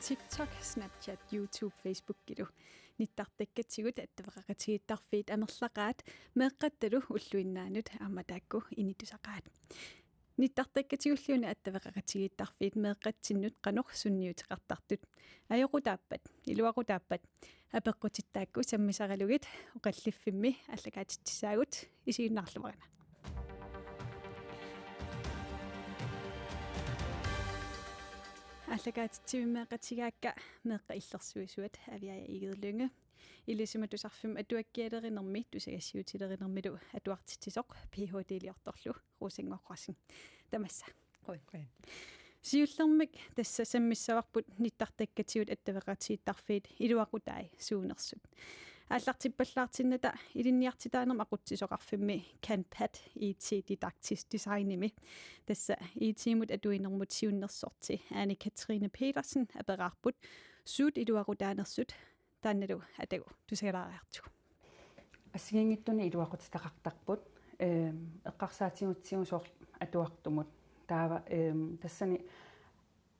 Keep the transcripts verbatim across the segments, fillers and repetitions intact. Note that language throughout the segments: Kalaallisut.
TikTok, Snapchat, YouTube, Facebookilu nittartakkatigut attaveqaqatigiittarfiit amerlaqaat, meeqqattalu ulluinnaanut aamma taakku initusaqaat. Nittartakkatigulluunniit attaveqaqatigiittarfiit meeqqatsinnut qanoq sunniuteqartartut? Ajoqutaappat, iluaqutaappat? Apeqqutittaakku sammisaralugit oqalliffimmi aallakaatitsissaagut, isiginnaarluarina. Aallakaatitsivimmeeqatigaakka meeqqat illersuisuat Aviaja Egede Lynge, Ilisimatusarfimmi atuakkialerinermi tusagassiuutilerinermilu atuartitsisoq, Ph.D.-liortorlu Rosannguaq Rosing. Tamassa. Qujan. Siullermik tassa sammissavarput nittartakkatigut attaveqaqatigiittarfiit iluaqutai suunersut. Aallartippallaartinnata ilinniartitaanermut aqutsisoqarfimmi cand.pæd. I T-didaktisk designimi. Tassa I T-mut atuinermut siunnersorti Ane Katrine Petersen aperaarput suut iluaqutaanersut, taannalu atagu tusagalaariartigu. Assigiinngitsunik iluaqutitaqartarput, ehm, eqqarsaatigigutsigu soorlu atuartumut. Taava, ehm, tassani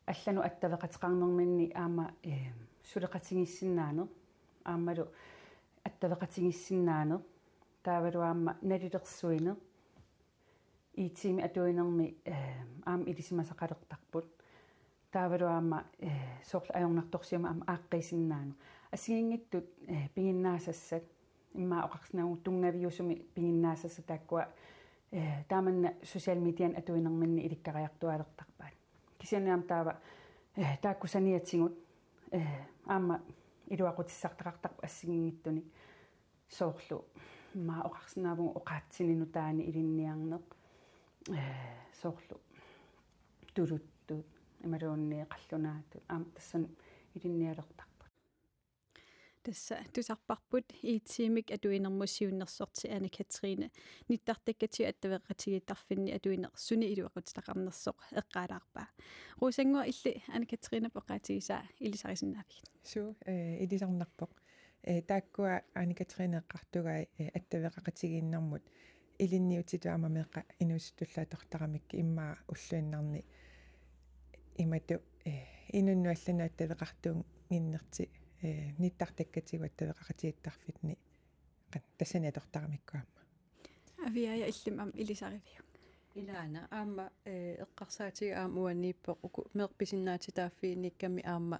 allanut attaveqateqarnerminni aamma, ehm, suleqatigiissinnaaneq, aammalu attaveqatigiissinnaaneq, taavalu aamma nalilersuineq, I T-mi atuinermi, eh, aamma ilisimasaqalertarput. Taavalu aamma, eh, soorlu ajornartorsiummik aamma aaqqiisinnaaneq. Assigiinngitsut, eh, piginnaasassat, immaqa oqarsinnaavunga tunngaviusumik piginnaasassat taakkua, eh, taamanna social mediami atuinerminni ilikkariartuaalertarpaat. Kisianni aamma taava, eh, taakku saniatigut, eh, aamma iluaqutissartaqartarput assigiinngitsunik. Soorlu, immaqa oqarsinnaavunga oqaatsini nutaanik ilinniarneq, eh, soorlu tuluttut, imaluunniit qallunaatut, aamma tassani ilinnialertarput. Tassa tusarparput I T-mik atuinermut siunnersorti Ane Katrine nittartakkatigut attaveqaqatigiittarfinni atuineq suni iluaqutitaqarnersoq eqqaalaarpaa. Rosannguaq, illit Ane Katrinep oqaatigisaa ilisarisinnaavigit? Suu, eh, ilisarnarpoq. Eh, taakkua Ane Katrine eqqartugai, eh, attaveqaqatigiinnermut ilinniutitut aamma meeqqat inuusuttullu atortaramikkit, immaqa ulluinnarni imatut, eh, inunnut allanut attaveqartuunnginnertik, eh, nittartakkatigut attaveqaqatigiittarfinni qan-, tassani atortaramikkit aamma. Aviaja, illimmi aamma ilisariviuk? Ilaana aamma, eh, eqqarsaatiga aamma uaniippoq uku meeqqat pisinnaatitaaffiginnikkami aamma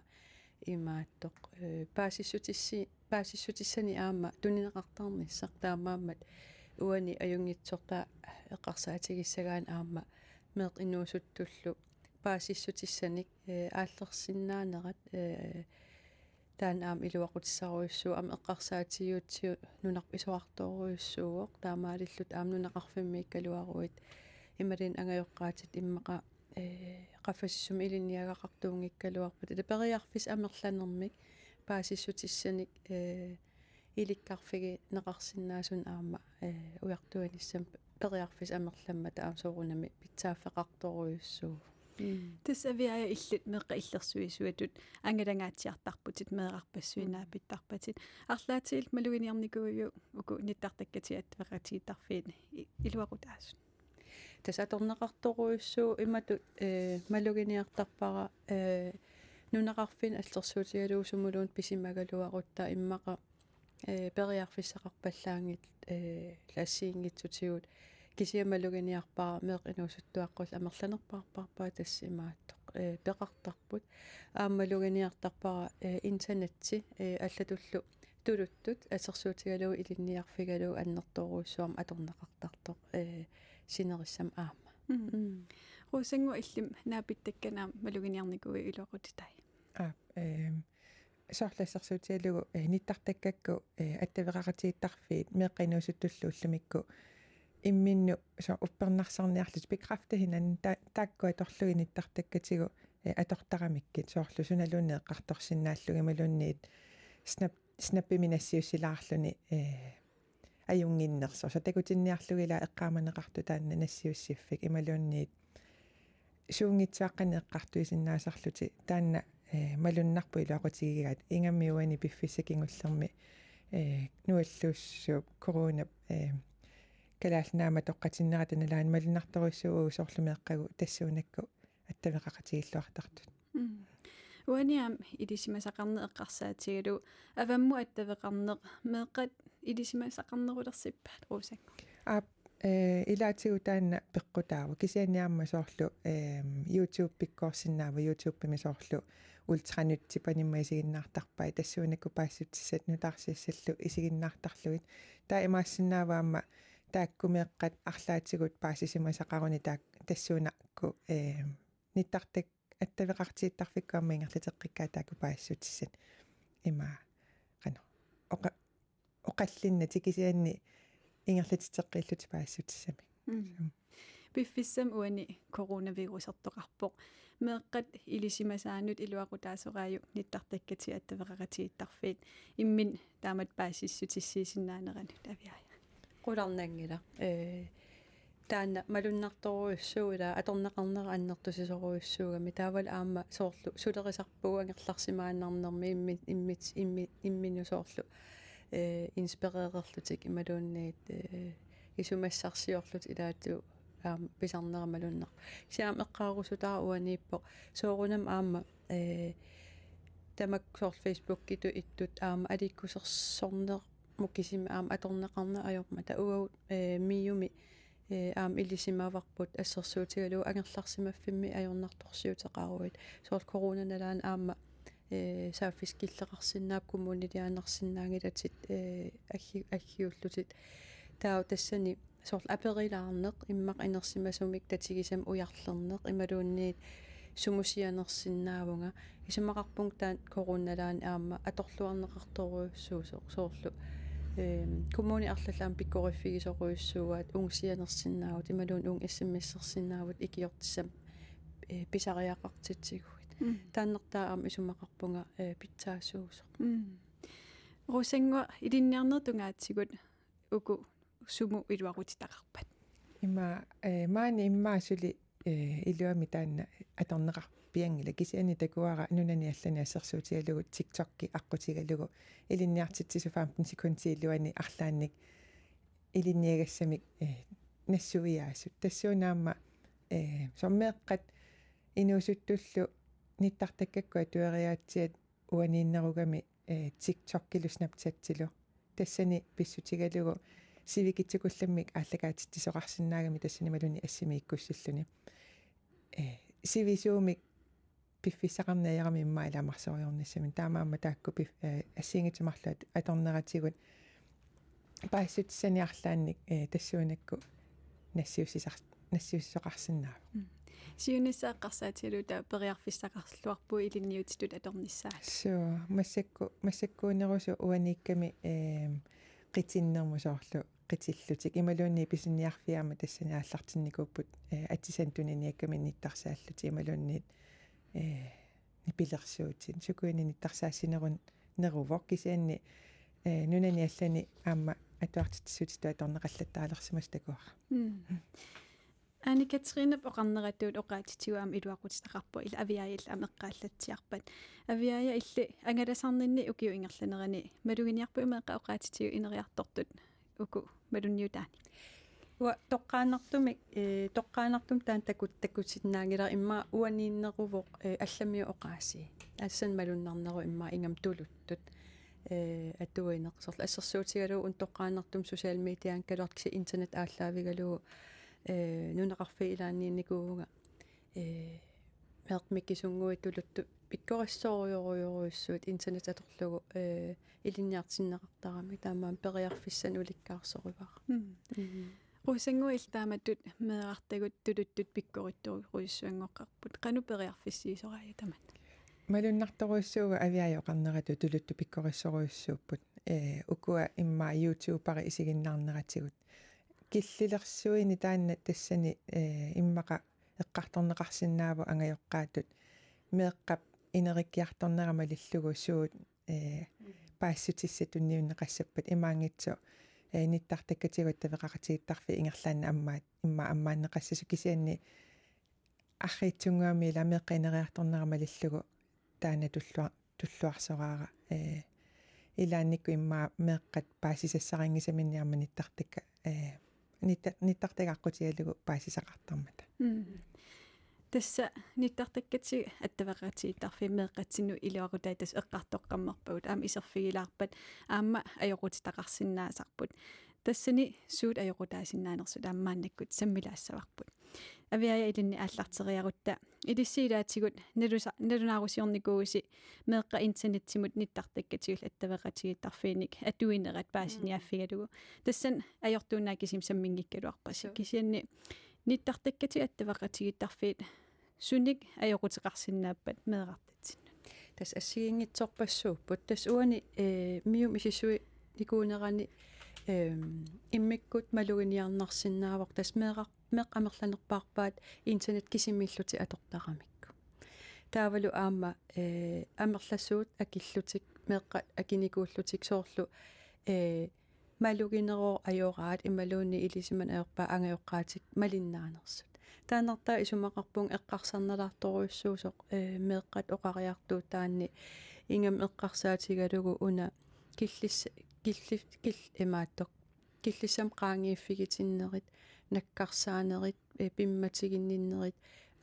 imaattoq, eh, paasissutissi-, paasissutissanik aamma tunineqartarnissaq, taamaammat uani ajunngitsortaa eqqarsaatigissagaanni aamma meeqqat inuusuttullu paasissutissanik, eh, aallersinnaanerat, eh, taanna aamma iluaqutissarujussuuvoq, aamma eqqarsaatigiutsigu nunarput isorartorujussuuvoq, taamaalilluta aamma nunaqarfimmiikkaluaruit imaluunniit angajoqqaatit immaqa, eh, qaffasissumi ilinniagaqartuunngikkaluarpata. Taava periarfissat amerlanermik paasissutissanik, eh, ilikkarfigineqarsinnaasunik aamma, eh, ujartuinissamut periarfissat amerlammata aamma soorunami pitsaaffeqartorujussuuvoq. Mm. Tassa Aviaja, illit meeqqat illersuisuatut angalangaatsiartarputit, meerarpassuit, mm, naapittarpatit. Arlaatigut maluginiarnikuuiuk uku nittartakkatigut attaveqaqatigiittarfiit i-, iluaqutaasut? Tassa atorneqartorujussuuvoq imatut, eh, maluginiartarpara, eh, nunaqarfinni assersuutigalugu sumulluunniit pisimagaluarutta immaqa, eh, periarfissaqarpallaanngillat, eh, assigiinngitsutigut, kisianni maluginiarpara meeqqat inuusuttuaqqullu amerlanerpaarpaat, tassa imaattoq, eh, peqartarput. Aamma maluginiartarpara, eh, internetti, eh, allatullu tuluttut assersuutigalugu ilinniarfigalugu annertoorujussuarmik atorneqartartoq, eh, sinerissami aamma. Mm. Mm. Rosannguaq, illimmi naapittakkanut aamma maluginiarnikuuiuk iluaqutitai? Aap, ehm, soorlu assersuutigalugu, eh, nittartakkakku, eh, attaveqaqatigiittarfiit meeqqat inuusuttullu ullumikkut imminnut soorlu uppernarsarniarlutik, bekræfte hinanden, ta-, taakku atorlugit nittartakkatigut, eh, atortaramikkit, soorlu sunaluunniit eqqartorsinnaallugit imaluunniit snap-, snappimi nassiussilaarluni, eh, ajunnginnersoq. Soorlu takutinniarlugit ila eqqaamaneqartoq taanna nassiussiffik imaluunniit suunngitsuaqqanik eqqartuisinnaasarlutik, taanna, eh, malunnarpoq iluaqutigigaat. Ingammik uani piffissap kingullermi, eh, nualluussuup coronap, eh, Kalaallit Nunaanni matoqqatinnerata nalaani malunnartorujussuuvoq soorlu meeqqagut tassuunakkut attaveqaqatigiilluartartut. Mm. Uani aamma ilisimasaqarneq eqqarsaatigalugu avammut attaveqarneq meeqqat ilisimasaqarnerulersippaat, Rosannguaq? Aap, eh, ilaatigut taanna peqqutaavoq. Kisianni aamma soorlu, ehm, YouTube pikkoorsinnaavoq, YouTubemi soorlu Ultranytip animma isiginnaartarpai, tassuunakkut paasissutissat nutaarsiassallu isiginnaartarlugit. Taava imaassinnaavoq aamma taakku meeqqat arlaatigut paasisimasaqaruni taak-, tassuunakkut, ehm, nittartak-, attaveqartittarfikkut aamma ingerlateqqikkaat taakku paasissutissat. Ima, qanoq, oqa-, oqallinnatik kisianni ingerlatitseqqiillutik paasissutissamik. Mm. Suu. Piffissami uani coronavirusertoqarpoq. Meeqqat ilisimasaannut iluaqutaasoraajuk nittartakkatigut attaveqaqatigiittarfiit. Imminut taamatut paasissutissiisinnaaneranut, Aviaja? Qularnanngilaq. Ee, taanna malunnartorujussuuvoq, ila atorneqarnera annertusisorujussuugami. Taavalu aamma soorlu sulerisarpugut angerlarsimaannarnermi immi-, immi-, immi-, imminut soorlu, ee, inspirererlutik imaluunniit, ee, isumassarsiorlutik ilaatigut aamma pisarnera malunnarpoq. Kisianni aamma eqqaarusutaa uaniippoq. Soorunami aamma, ee, tamakku soorlu Facebookitut ittut aamma aliikkusersornermut kisimi aamma atorneqarneq ajormata. Uagut, ee, MIO-mi, ee, aamma ilisimavarput assersuutigalugu angerlarsimaffimmi ajornartorsiuteqaruit. Soorlu coronanalaani aamma, ee, saaffiskilleqarsinnaapput, kommuniliaannarsinnaanngilatit, ee, aggi-, aggiullutit. Taava tassani soorlu aperilaarneq immaqa inersimasumik tatigisamik ujarlerneq imaluunniit sumut sianersinnaavunga. Isumaqarpunga taanna coronanalaani aamma atorluarneqartorujussuusoq soorlu, ehm, kommunit arlallit aamma pikkoriffigisorujussuuaat uunga sianersinnaavutit imaluunniit uunga S M S-ersinnaavutit ikiortissamik, ee, pisariaqartitsiguit. Mm. Taannartaa aamma isumaqarpunga, ee, pitsaasuusoq. Mm. Rosannguaq, ilinniarnerit tungaatigut uku sumut iluaqutitaqarpat? Ima, eh, maani immaqa suli, eh, iluamik taanna atorneqarpianngilaq, kisianni takuara nunani allani assersuutigalugu TikTokki aqqutigalugu ilinniartitsisut femten sekundit iluanni arlaannik ilinniagassamik, eh, nassuiaasut. Tassuuna aamma, eh, soorlu meeqqat inuusuttullu nittartakkakkut atueriaatsiat uaniinnerugami, eh, TikTokilu Snapchatilu. Tassani pissutigalugu sivikitsukullammik aallakaatitsisoqarsinnaagami tassani imaluunniit assimiikkussilluni. Eh, sivisuumik piffissaqarneq ajorami immaqa ilaamarsorujoornissaminik. Taamaammat taakku pif-, eh, assigiinngitsut marluk atorneratigut paasissutissanik arlaannik, eh, tassuunakkut nassiussisar-, nassiussisoqarsinnaavoq. Mm. Siunissaq eqqarsaatigalugu taava periarfissaqarluarpugut ilinniutitut atornissaat. Suu, massakku-, massakkuunerusoq uaniikkami, ehm, qitinnermut soorlu qitillutik. Imaluunniit pisiniarfiit aamma tassani aallartinnikuupput, eh, atisanik tuniniakkami nittarsaallutik imaluunniit, eh, nipilersuutit. Sukuini nittarsaassinerun-, neruvoq kisianni, eh, nunani allani aamma atuartitsissutitut atorneqallattaalersimasoq takuara. Mm. Anne Katrine oqarneratut oqaatsitigut aamma iluaqutitaqarpoq, ila Aviaja illit aamma eqqaallatsiarpat. Aviaja, illit angalasarninni ukiup ingerlanerani maluginiarpit meeqqat oqaatsitigut ineriartortut uku malunniutaanik? Uanga toqqaannartumik, eh, toqqaannartumik taanna takut-, takusinnaanngilara, immaqa uaniinneruvoq, eh, allamiut oqaasii. Assan malunnarnerup immaqa ingammik tuluttut, eh, atuineq. Soorlu assersuutigalugu una toqqaannartumik social mediaanngikkaluartoq kisianni internet aallaavigalugu, eh, nunaqarfiit ilaanniinnikuuvunga, eh, meeqqat mikisunnguit tuluttut pikkorissorujorujorujussuit internet atorlugu, eh, ilinniartinneqartaramik, taamaammat periarfissanik ulikkaarsorivara. Mm. Mm. Rosannguaq, illit taamatut meerartagut tuluttut pikkorissorujussuanngoqqaarput. Qanoq periarfissiisoraajuk tamatta? Malunnartorujussuuvoq Aviaja oqarneratut tuluttut pikkorissorujussuupput. Eh, ukua immaqa YouTuberi isiginnaarneratigut. Killilersuini taanna tassani, eh, immaqa eqqartorneqarsinnaavoq angajoqqaatut meeqqap inerikkiartornera malillugu suut, eh, paasissutissat tunniunneqassappat, imaanngitsoq, eh, nittartakkatigut attaveqaqatigiittarfiit ingerlaannaq ammaat, immaqa ammaanneqassasut, kisianni arriitsunnguamik ila meeqqap ineriartornera malillugu taanna tullua-, tulluarsoraara. Eh, ilaannikkut immaqa meeqqat paasisassarinngisaminnik aamma nittartakka, eh, nitta-, nittartakkat aqqutigalugu paasisaqartarmata. Mm. Tassa nittartakkatsigit attaveqatigiittarfiit meeqqatsinnut iluaqutaat tassa eqqartoqqammerpagut aamma iserfigilaarpat aamma ajoqutitaqarsinnaasarput. Tassani suut ajoqutaasinnaanersut aamma maannakkut sammilaassavarput. Aviaaja, ilinni aallarteriarutta. Ilissi ilaatigut nalusa-, nalunaarusiornikuuvusi meeqqat internetsimut nittartakkatsigillu attaveqatigiittarfiinnik atuinerat paasiniaaffigalugu. Tassani ajortuunnaat kisimi samminngikkaluarpasi. Suu. Kisianni nittartakkatsigit attaveqatigiittarfiit sunik ajoquteqarsinnaappat meerartatsinnut? Tassa assigiinngitsorpassuupput. Tassa uani, eh, MIO-mi misissuinikuunerani, ehm, immikkut maluginiarnarsinnaavoq. Tassa meeqqat, meeqqat amerlanerpaarpaat internet kisimiillutik atortaramikku. Taavalu aamma, eh, amerlasuut akillutik, meeqqat akinikuullutik soorlu, eh, malugineroq ajoraat imaluunniit ilisimaneq ajorpaat angajoqqaatik malinnaanersut. Taannartaa isumaqarpunga eqqarsarnalaartorujussuusoq, eh, meeqqat oqariartuutaanni, ingammik eqqarsaatigalugu una killis-, killi-, kil-, imaattoq, killissamik qaangiiffigitinnerit, nakkarsaanerit, eh, pimmatiginninnerit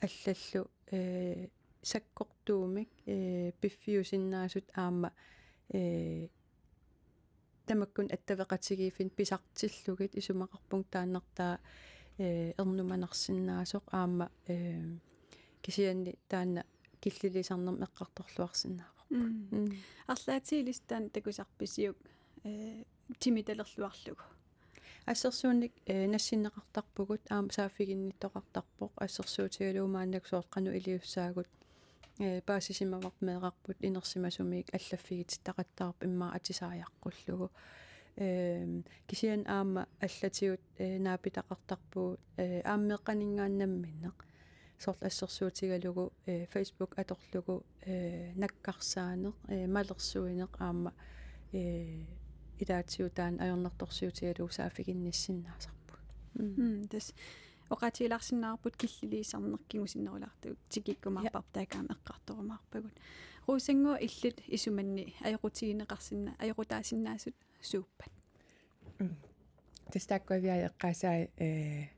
allallu, eh, sakkortuumik, eh, piffiusinnaasut aamma, eh, tamakkua attaveqatigiiffinnik pisartillugit isumaqarpunga taannartaa, eh, ernumanarsinnaasoq aamma, eh, kisianni taanna killiliisarnermik eqqartorluarsinnaavarput. Mm. Mm. Arlaatigut ilissi taanna takusarpisiuk, eh, timitalerluarlugu? Assersuunneq, eh, nassinneqartarpugut aamma saaffiginnittoqartarpoq, assersuutigalugu maannakkut soorlu qanoq iliussaagut, eh, paasisimavarput meerarput inersimasumik allaffigitittaqattaarpoq immaqa atisaajaqqullugu. Ehm, kisianni aamma allatigut, eh, naapitaqartarpugut, eh, aamma meeqqaninngaanniit namminneq. Soorlu assersuutigalugu, eh, Facebook atorlugu, eh, nakkarsaaneq, eh, malersuineq aamma, eh, ilaatigut taanna ajornartorsiutigalugu saaffiginnissinnaasarput. Mm. Mm, tassa oqaatigilaarsinnaavarput killiliisarneq kingusinnerulaartukkut tikikkumaarparput. Ja. Taakku aamma eqqartorumaarpagut. Rosannguaq, illit isumanni ajoqutigineqarsinna-, ajoqutaasinnaasut suuppat? Mm. Tassa taakku Aviaaja eqqaasai, eh,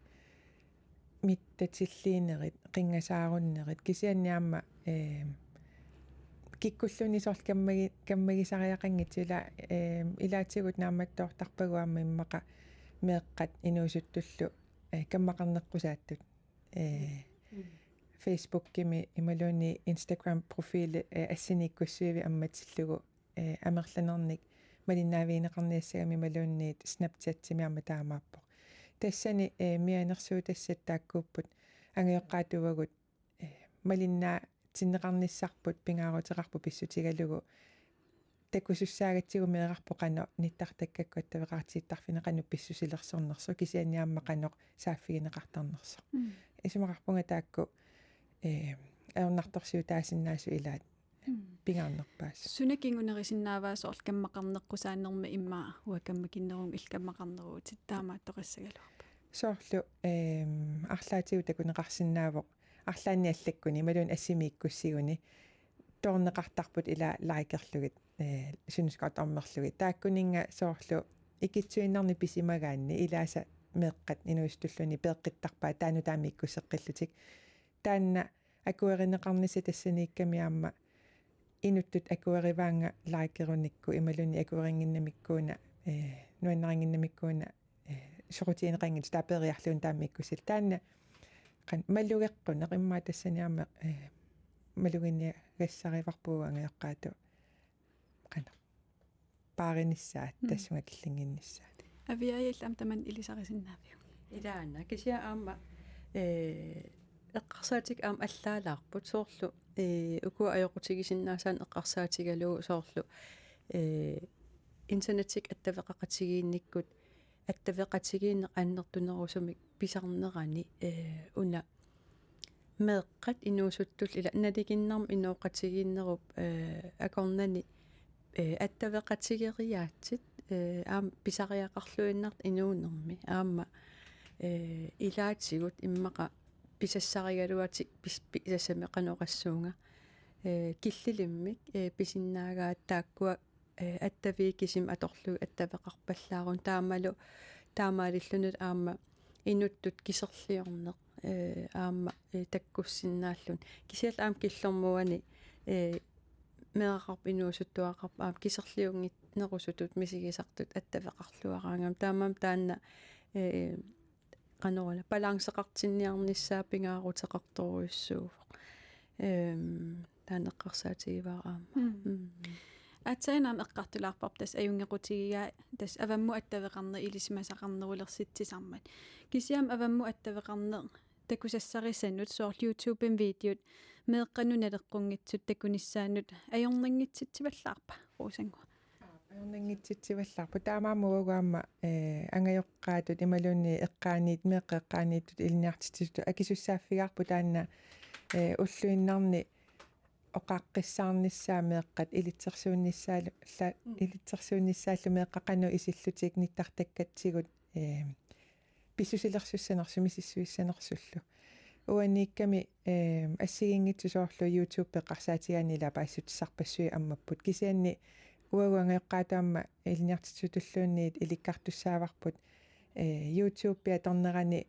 mittatilliinerit, qinngasaarunnerit, kisianni aamma, eh, kikkulluunniit soorlu kammagi-, kammagisariaqanngitsut ila, eh, ilaatigut naammattoortarpagut aamma immaqa meeqqat inuusuttullu, eh, kammaqarneqqusaattut, eh, Mm. Facebookimi imaluunniit Instagram-profili, eh, assiniikkussuivik ammatillugu, eh, amerlanernik malinnaavigineqarniassagami imaluunniit Snapchatimi aamma taamaappoq. Tassani, eh, mianersuutassat taakkuupput angajoqqaatuuagut, eh, malinnaatinneqarnissarput pingaaruteqarpoq pissutigalugu takusussaagatsigu meerarput qanoq nittartakkakkut attaveqatigiittarfinni qanoq pissusilersornersoq kisianni aamma qanoq saaffigineqartarnersoq. Mm. Isumaqarpunga taakku, eh, ajornartorsiutaasinnaasut ilaat Mm. pingaarnerpaasut. Suna kingunerisinnaavaa soorlu kammaqarneqqusaanermi immaqa uanga kammakinnerunga illit kammaqarneruvutit taamaattoqassagaluarpat? Soorlu, ehm, arlaatigut takuneqarsinnaavoq arlaanni allakkuni imaluunniit assimiikkussiguni toorneqartarput ila likerlugit, eh, synskort ommerlugit. Taakkuninnga soorlu ikitsuinnarnik pisimagaanni ilaasa meeqqat inuusuttulluni peeqqittarpaat taanna taama ikkusseqqillutik. Taanna akuerineqarnissaq tassaniikkami aamma inuttut akuerivaannga likerunikku imaluunniit akuerinnginnamikkuuna, eh, nuannarinnginnamikkuuna, eh, soqutigineqanngitsoq taava peeriarlugu taama ikkussillugu. Taanna qanoq malugeqquneq immaqa tassani aamma, eh, maluginiagassarivarput angajoqqaatut qanoq paarinissaat. Mm. Tassunga killinnginnissaat. Aviaaja, illit aamma tamanna ilisarisinnaaviuk? Ilaana, kisianni aamma, eh, eqqarsaatikka aamma allaalaarput soorlu, eh, ukua ajoqutigisinnaasaannik eqqarsaatigalugu soorlu, eh, internetikkut attaveqaqatigiinnikkut attaveqatigiinneq annertunerusumik pisarnerani, eh, una meeqqat inuusuttullu ila nalinginnarmi inooqatigiinnerup, eh, akornanni, eh, attaveqatigeriaatsit, eh, aamma pisariaqarluinnartut inuunermi aamma, eh, ilaatigut immaqa pisassarigaluatik pis-, pi-, pisassami qanoq oqassuunga, eh, killilimmik, eh, pisinnaagaat taakkua, eh, attaviit kisimik atorlugit attaveqarpallaaruni taamalu taamaalillunilu aamma inuttut kiserliorneq, ee, aamma, ee, takkussinnaalluni. Kisianni aamma killormuani, ee, meeraqarpoq inuusuttuaqarpoq aamma kiserliunnginnerusutut misigisartut attaveqarluaraangami. Taamaammat taanna, ee, qanoruna balanceqartinniarnissaa pingaaruteqartorujussuuvoq. Ehm, taanna eqqarsaatigivara aamma. Mm. Mm. Aatsaannguaq eqqartulaarparput tassa ajunngequtigigaa tassa avammut attaveqarneq ilisimasaqarnerulersitsisarmat. Kisianni avammut attaveqarneq takusassarisanut soorlu YouTubemi videot meeqqanut naleqqunngitsutut takunissaannut ajornanngitsitsivallaarpa, Rosannguaq? Ajornanngitsitsivallaarpoq. Taamaammat uagut aamma, ee, angajoqqaatut imaluunniit eqqaaniit-, meeqqat eqqaaniittutut ilinniartitsisutut akisussaaffigaarput taanna, ee, ulluinnarni oqaaqqissaarnissaa meeqqat ilitsersuunnissaallu, la-, Mm. ilitsersuunnissaallu meeqqat qanoq isillutik nittartakkatsigut, ee, pissusilersussanersut misissuissanersullu. Uaniikkami, ee, assigiinngitsut soorlu YouTube eqqarsaatigaanni ilaa paasissutissarpassuit ammapput. Kisianni uagut angajoqqaatut aamma ilinniartitsisutulluunniit ilikkartussaavarput, ee, YouTube atornerani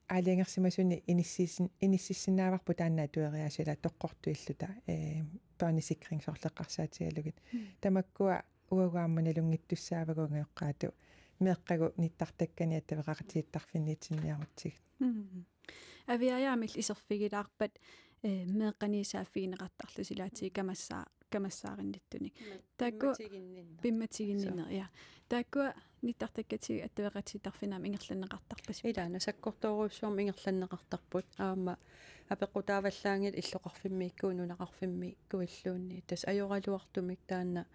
aalajangersimasunik inissiissin-, inississinnaavarput taanna atueriaaseq ilaa toqqortuilluta, ee, børnesikring soorlu eqqarsaatigalugit. Mm. Tamakkua uagut aamma nalunngittussaavagut angajoqqaatut meeqqagut nittartakkanik attaveqaqatigiittarfinniitsinniarutsigit. Mm. Aviaja aamma illit iserfigilaarpat, ee, meeqqaniit saaffigineqartarlusi ilaatigut kamassaa-, kamassaarinnittuni. Pimma-, taakku pimmatiginninneq. Pimmatiginninneq, ja. Taakkua nittartakkatigut attaveqatigiittarfinnut aamma ingerlanneqartarpasi? Ilaana sakkortoorujussuarmik ingerlanneqartarput. Aamma apeqqutaavallaanngilaq illoqarfimmiikkut, nunaqarfimmiikkulluunniit. Tassa ajoraluartumik taanna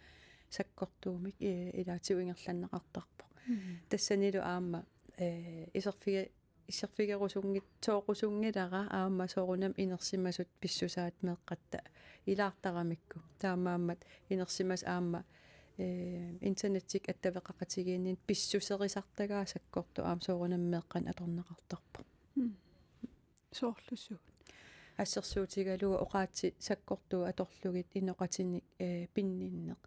sakkortuumik, ee, ilaatigut ingerlanneqartarpoq. Mm. Tassanilu aamma, ee, iserfigi-, iserfigerusunngit-, -soorusunngilara aamma soorunami inersimasut pissusaat meeqqatta ilaartaramikku. Taamaammat inersimasut aamma, ee, internettikkut attaveqaqatigiinninnut pissuserisartagaat sakkortut aamma soorunami meeqqanik atorneqartarpoq. Mm. Soorlu suut? Assersuutigalugu oqaatsit sakkortuut atorlugit inoqatinik, ee, pinninneq,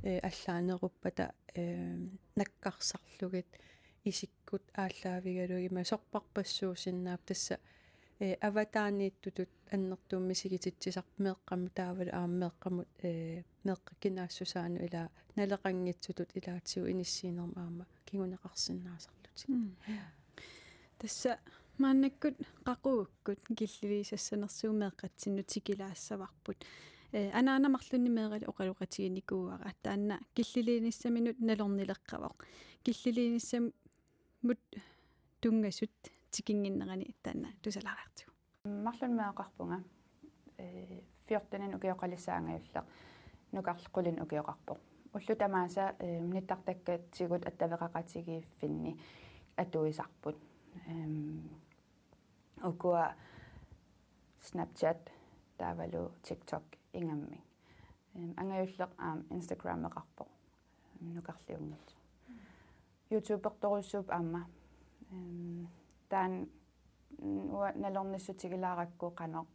ee, allaaneruppata, ee, nakkarsarlugit, isikkut aallaavigalugit ima sorpassuusinnaapput tassa, ee, avataaniittutut annertuumik misigititsisarput meeqqamut taavalu aamma meeqqamut, ee, meeqqat kinaassusaannut ilaa naleqanngitsutut ilaatigut inissiinermut aamma kinguneqarsinnaasarlutik. Mm. Tassa maannakkut qaqugukkut killiliisassanersugut meeqqatsinnut tikilaassavarput. Ee, anaana marlunnik meeralik oqaloqatiginikuuara. Taanna killiliinissaminut nalornileqqavoq. Killiliinissamut tunngasut tikinnginnerani taanna tusalaariartigu. Marlunnik meeraqarpunga, ee, fjorteninik ukioqalissaanga angajulleq, nukarleq qulinik ukioqarpoq. Ullut tamaasa, ee, nittartakkatigut attaveqaqatigiiffinni atuisarput. Em, ukua Snapchat taavalu TikTok ingammik. Em, angajulleq aamma Instagrameqarpoq. Em, nukarliunngillat. YouTubertorujussuupput aamma. Em, taanna, mm, uanga nalornissutigilaarakkit qanoq,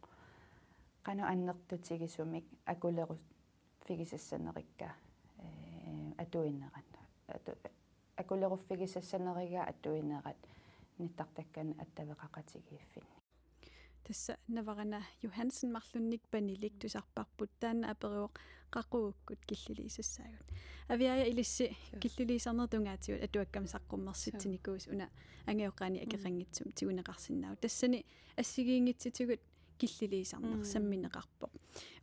qanoq annertutigisumik akuleruffigisassanerikka, ee, atuinerat. Atu-, akuleruffigisassaneriga atuinerat nittartakkanik attaveqaqatigiiffinni. Tassa Navarana Johansen marlunnik Panilik tusarparput, taanna aperivoq qaqugukkut killiliisassaagut. Aviaja, ilissi Sure. killiliisarnerup tungaatigut atuakkami saqqummersitsinikuusi, Sure. una angajoqqaani Mm. akeqanngitsumik tiguneqarsinnaavoq. Tassani assigiinngitsutigut killiliisarneq Mm. sammineqarpoq.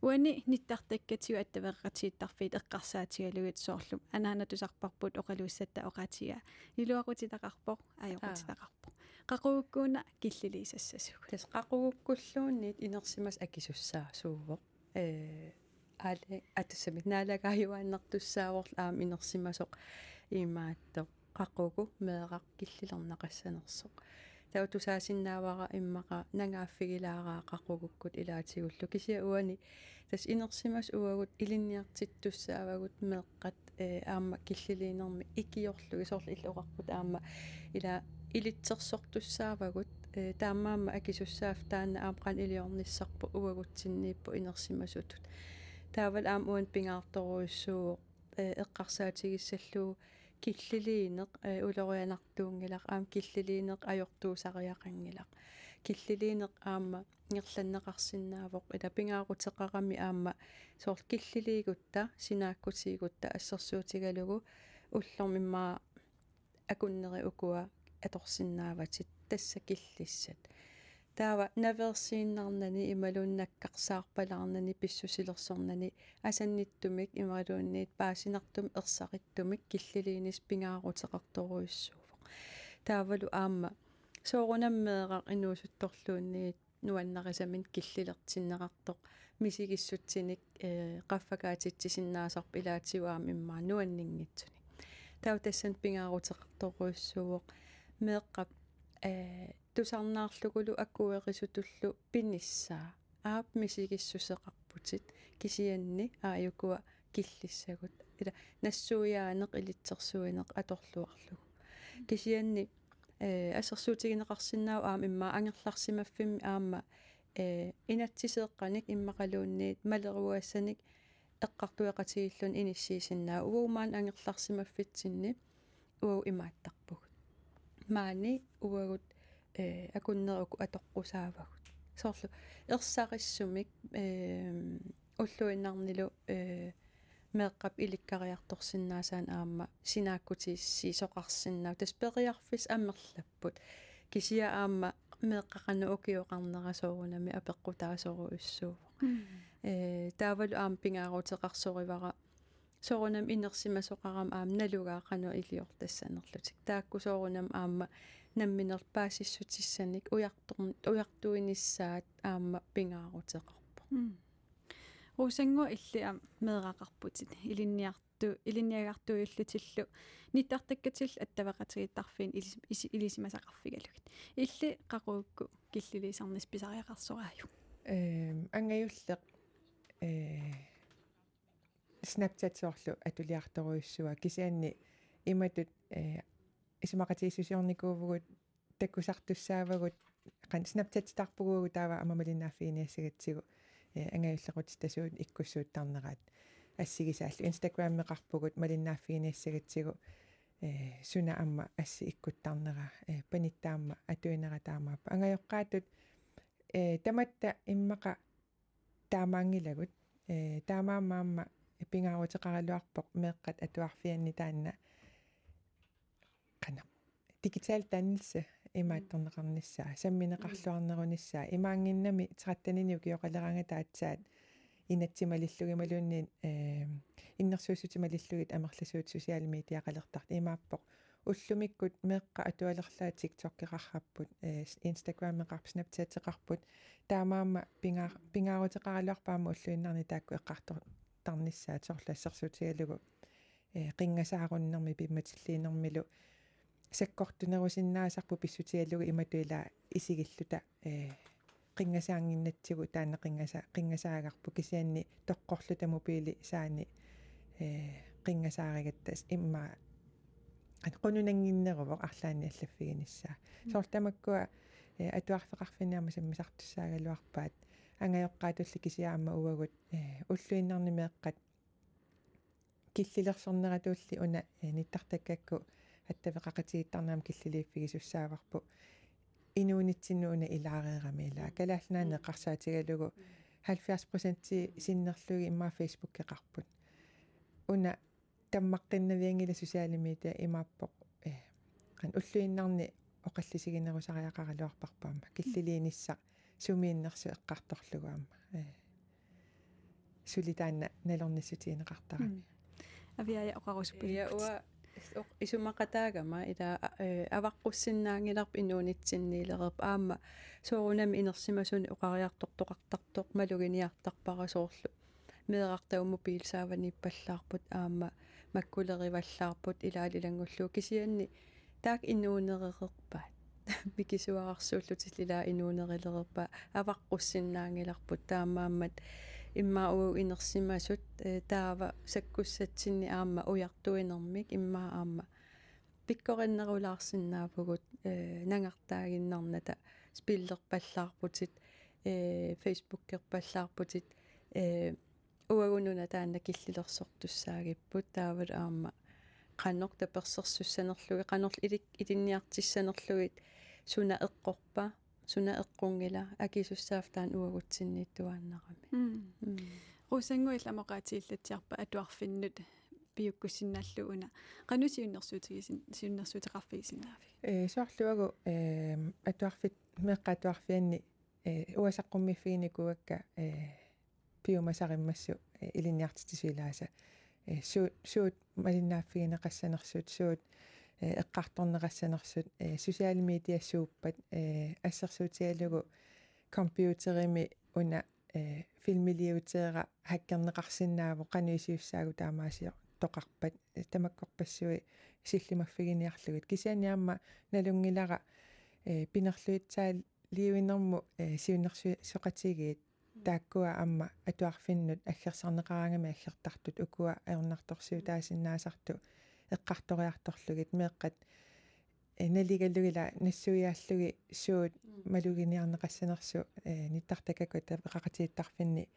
Uani nittartakkatigut attaveqaqatigiittarfiit eqqarsaatigalugit soorlu anaana tusarparput oqaluussatta oqaatigaa iluaqutitaqarpoq, ajoqutitaqarpoq. Aa. Qaqugukkuuna killiliisassasugut? Tassa qaqugukkulluunniit inersimasut akisussaasuuvoq. Ee, aali-, atussamik naalagaajuaannartussaavorlu aamma inersimasoq imaattoq qaqugu meeraq killilerneqassanersoq. Taava tusaasinnaavara immaqa nangaaffigilaaraa qaqugukkut ilaatigullu. Kisianni uani tassa inersimasut uagut ilinniartittussaavagut meeqqat, ee, aamma killiliinermi ikiorlugit, soorlu illit oqarput aamma ila ilitsersortussaavagut, ee, taamaammat akisussaaffik taanna aamma qanoq iliornissarput uagutsinniippoq inersimasutut. Taavalu aamma uani pingaartorujussuuvoq, ee, eqqarsaatigissallugu killiliineq, ee, ulorianartuunngilaq, aamma killiliineq ajortuusariaqanngilaq. Killiliineq aamma ingerlanneqarsinnaavoq, ila pingaaruteqarami aamma soorlu killiliigutta, sinaakkutigutta assersuutigalugu ullormi immaqa akunneri ukua atorsinnaavatit, tassa killissat. Taava naveersiinnarnani imaluunniit nakkarsaarpalaarnani pissusilersornani asannittumik imaluunniit paasinartumik ersarittumik killiliinissaq pingaaruteqartorujussuuvoq. Taavalu aamma soorunami meeraq inuusuttorluunniit nuannarisaminnik killilertinneqartoq misigissutsinik, eh, qaffakaatitsisinnaasarpoq ilaatigut aamma immaqa nuanninngitsunik. Taava tassani pingaaruteqartorujussuuvoq meeqqap, eh, tusarnaarlugulu akuerisutullu pinissaa. Aap, misigissuseqarputit, kisianni aajukua killissagut. Ila nassuiaaneq ilitsersuineq atorluarlugu. Kisianni, eh, assersuutigineqarsinnaavoq aamma immaqa angerlarsimaffimmi aamma, eh, inatsiseeqqanik immaqaluunniit maleruagassanik eqqartueqatigiilluni inissiisinnaavat. Uagut maani angerlarsimaffitsinni uagut imaattarpugut. Maani uagut, eh, akunneri uku atoqqusaavagut. Soorlu ersarissumik, eh, ulluinnarnilu, eh, meeqqap ilikkariartorsinnaasaanut aamma sinaakkutissiisoqarsinnaavoq. Tassa periarfissat amerlapput. Kisianni aamma meeqqap qanoq ukioqarnera soorunami apeqqutaasorujussuuvoq. Mm. Eh, taavalu aamma pingaaruteqarsorivara soorunami inersimasoqarama aamma nalugaa qanoq iliortassanerlutik. Taakku soorunami aamma nammineq paasissutissanik ujartor-, ujartuinissaat aamma pingaaruteqarpoq. Mm. Rosannguaq, illit aamma meeraqarputit, ilinniartu-, ilinniagartuujullutillu nittartakkatillu attaveqatigiittarfiini ilis-, isi-, ilisimasaqarfigalugit. Illit qaqugukkut killiliisarnissaq pisariaqarsoraajuk? Ehm, angajulleq, eh, Snapchat soorlu atuliartorujussuuaa, kisianni imatut, eh, isumaqatigiissusiornikuuvugut, takusartussaavagut, qanoq Snapchatitarpugut taava aamma malinnaaffigineqassagatsigu, eh, angajullequtitasuut ikkussuuttarneraat assigisaallu. Instagrammeqarpugut malinnaaffigineqassagatsigu, eh, suna aamma assi ikkuttarnera, eh, panittama atuinera taamaappoq. Angajoqqaatut, eh, tamatta immaqa taamaanngilagut. Eh, taamaammat aamma pingaaruteqaraluarpoq meeqqat atuarfianni taanna qanoq digital dannelse imaattorneqarnissaa, sammineqarluarnerunissaa, imaanngimmat tretteninik ukioqaleraangata aatsaat inatsit malillugit imaluunniit, eh, innersuussutit malillugit amerlasuut sociale mediaqalertartut imaappoq. Ullumikkut meeqqat atualerlaat TikTokeqarparput, eh, Instagrameqarput, Snapchateqarput. Taamaammat pinga-, pingaaruteqaraluarpoq aamma ulluinnarni taakku eqqartortarnissaat soorlu assersuutigalugu, eh, qinngasaarunnermi pimmatilliinermilu sakkortunerusinnaasarput pissutigalugu imatut ila isigilluta, eh, qinngasaannginnatsigu taanna qinngasa-, qinngasaagarput kisianni toqqorluta mobiili saani, eh, qinngasaarigatta s-, immaqa qanoq qununannginneruvoq arlaannik allaffiginissaa. Mm. Soorlu tamakkua, eh, atuarfeqarfinni aamma sammisartussaagaluarpaat angajoqqaatulli kisianni aamma uagut, eh, ulluinnarni meeqqat killilersorneratulli una, eh, nittartakkakkut attaveqaqatigiittarneq aamma killiliiffigisussaavarput. Inuunitsinnut una ilaareerami ila. Kalaallit Nunaanni eqqarsaatigalugu halvfjerds procent sinnerlugit immaqa Facebookeqarput. Una tammaqqinnavianngilaq sociale media imaappoq, eh, qanoq ulluinnarni oqallisiginerusariaqaraluarparput aamma. Killiliinissaq sumiinnersoq eqqartorlugu aamma. Eh. Suli taanna nalornissutigineqartarami. Mm. Aviaja, oqarusuppaluarputit. Ja, uanga is-, oq-, isumaqataagama ila, a-, eh, avaqqussinnaanngilarput inuunitsinniilereerpoq aamma soorunami inersimasunik oqariartortoqartartoq maluginiartarpara soorlu. Meerartagut mobiilip saavaniippallaarput aamma makkulerivallaarput ilaalu ilanngullugu kisianni taakku inuunerereerpaat. Mikisuararsuullutillu ila inuunerilereerpaat avaqqussinnaanngilarput taamaammat immaqa uagut inersimasut, eh, taava sakkussatsinnik aamma ujartuinermik immaqa aamma pikkorinnerulaarsinnaavugut, eh, nangartaaginnarnata spillerpallaarputit, eh, Facebookerpallaarputit, eh, uagut una taanna killilersortussaagipput taavalu aamma qanoq tapersersussanerlugit, qanorlu ilik-, ilinniartissanerlugit suna eqqorpa, suna eqqunngilaq, akisussaaffik taanna uagutsinniittuaannarami. Mm. Rosannguaq illit aamma oqaatigillatsiarpat atuarfinnut piukkussinnaallugu una. Qanoq siunnersuutigisin-, siunnersuuteqarfigisinnaaviuk? Ee, soorlu uagut, ehm, atuarfit-, meeqqat atuarfianni, ee, uanga saqqummiiffiginikuuakka, ee, piumasarimmassuk, ee, ilinniartitsisut ilaasa. Ee, suut, suut malinnaaffigineqassanersut, suut, ee, eqqartorneqassanersut, ee, sociale mediat suuppat, ee, assersuutigalugu computerimi una, ee, filmiliuteera hackerneqarsinnaavoq, qanoq iliussaagut taamaasiortoqarpat, ee, tamakkorpassuit sillimaffiginiarlugit. Kisianni aamma nalunngilara, ee, pinerluitsaaliuinermut, ee, siunnersuisoqatigiit taakkua aamma atuarfinnut aggersarneqaraangamik aggertartut, ukua ajornartorsiutaasinnaasartut eqqartoriartorlugit, meeqqat, ee, naligalugit ila nassuiaallugit suut maluginiarneqassanersut, ee, nittartakkakka tapeqaqatigiittarfinni